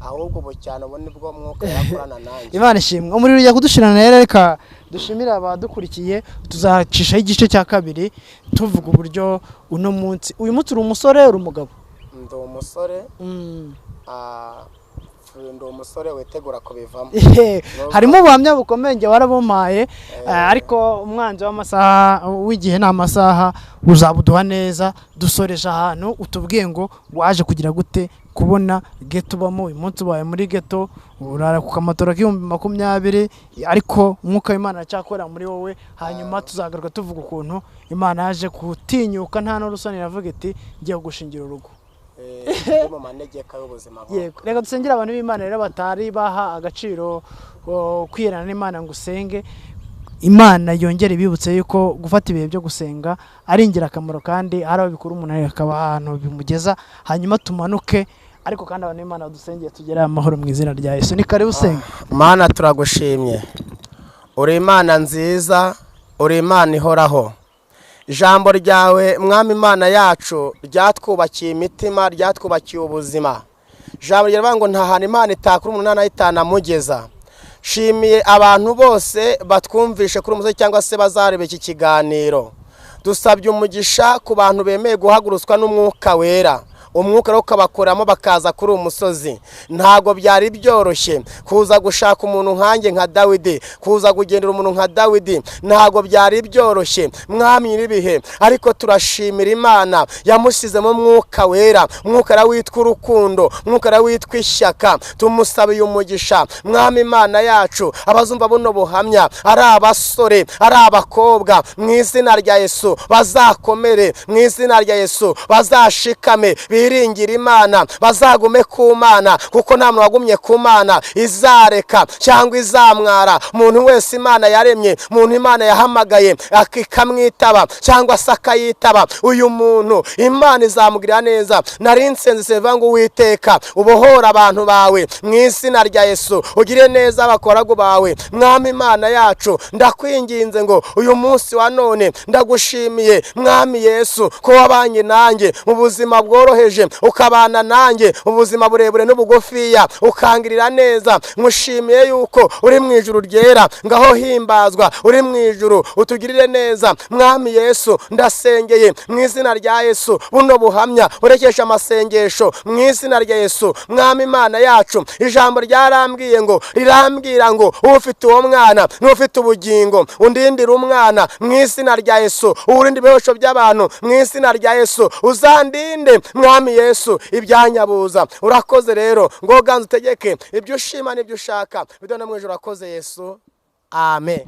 ahubwo ubu cyane ubu nibwo mwuka yakorana nanjye. Imana ishimwe. Umuriro ujya kudushirana rero, reka dushimire abadukurikiye. Tuzacishaho igice cya kabiri tuvuga uburyo uno munsi, uyu munsi uri umusore, uri umugabo? Ndi umusore, ndi umusore witegura kubivamo. Harimo ubuhamya bukomeye, njye warabumpaye, ariko umwanzi w'amasaha w'igihe ni amasaha, uzabuduha neza. Dusoreje ahantu utubwiye ngo waje kugira gute kubona ghetto ubamo uyu munsi. Ubaye muri ghetto, urara ku kamatora k'20,000, ariko umwuka w'Imana aracyakora muri wowe. Hanyuma tuzagaruka tuvuga ukuntu Imana yaje gutinyuka nta n'urusoni iravuga iti ngiye gushingira urugo. Ndi mu manegeka y'ubuzima nk'uko. Yego, reka dusengere abantu b'Imana rero batari baha agaciro kwirana n'Imana ngo usenge. Imana yongere ibibutse yuko gufata ibihe byo gusenga ari ingirakamaro, kandi hari aho bikura umuntu akaba ahantu bimugeza. Hanyuma tumanuke, ariko kandi abantu b'Imana badusengeye tugere amahoro mu izina rya Yesu. Ni karibu usenge. Mana, turagushimye, uri Imana nziza, uri Imana ihoraho. Ijambo ryawe, Mwami Imana yacu, ryatwubakiye imitima, ryatwubakiye ubuzima. Ijambo ryawe ngo nta hantu Imana itakura umuntu ntanayitana. Shimiye abantu bose batwumvishe kuri umusozi cyangwa se bazareba iki kiganiro. Dusabye umugisha ku bantu bemeye guhagurutswa n'umwuka wera, umwuka rero ukabakuramo bakaza kuri uyu musozi. Ntabwo byari byoroshye kuza gushaka umuntu nkanjye nka Dawidi, kuza kugendera umuntu nka Dawidi, ntabwo byari byoroshye, Mwami nyir'ibihe. Ariko turashimira Imana yamushyizemo umwuka wera, umwuka wera witwa urukundo, umwuka wera witwa ishyaka. Tumusabiye umugisha, Mwami Imana yacu. Abazumva buno buhamya, ari abasore, ari abakobwa, mu izina rya Yesu bazakomere, mu izina rya Yesu bazashikame, biringire Imana, bazagume ku Mana, kuko nta muntu wagumye ku Mana izareka cyangwa izamwara. Umuntu wese Imana yaremye, umuntu Imana yahamagaye ikamwitaba cyangwa se akayitaba, uyu muntu Imana izamugirira neza. Nari nsenze seva ngo Uwiteka ubohora abantu bawe mu izina rya Yesu, ugire neza abakoragu bawe. Mwami Imana yacu, ndakwinginze ngo uyu munsi wa none ndagushimiye, Mwami Yesu, ko wabanye nanjye mu buzima bworoheje, ukabana nanjye mu buzima burebure n'ubugufiya, ukangirira neza. Nkushimiye yuko uri mu ijuru ryera, ngaho himbazwa, uri mu ijuru utugirire neza. Mwami Yesu, ndasengeye mu izina rya Yesu buno buhamya urekesha amasengesho mu izina rya Yesu. Mwami Imana yacu, ijambo ryarambwiye ngo rirambwira ngo ufite uwo mwana n'ufite ubugingo, undindire umwana mu izina rya Yesu, urinde ibihosho by'abantu mu izina rya Yesu, uzandinde Mwami Yesu ibyanyabuza. Urakoze rero ngo ganze utegeke ibyo ushima n'ibyo ushaka bidona mu ijuru. Urakoze Yesu, amen.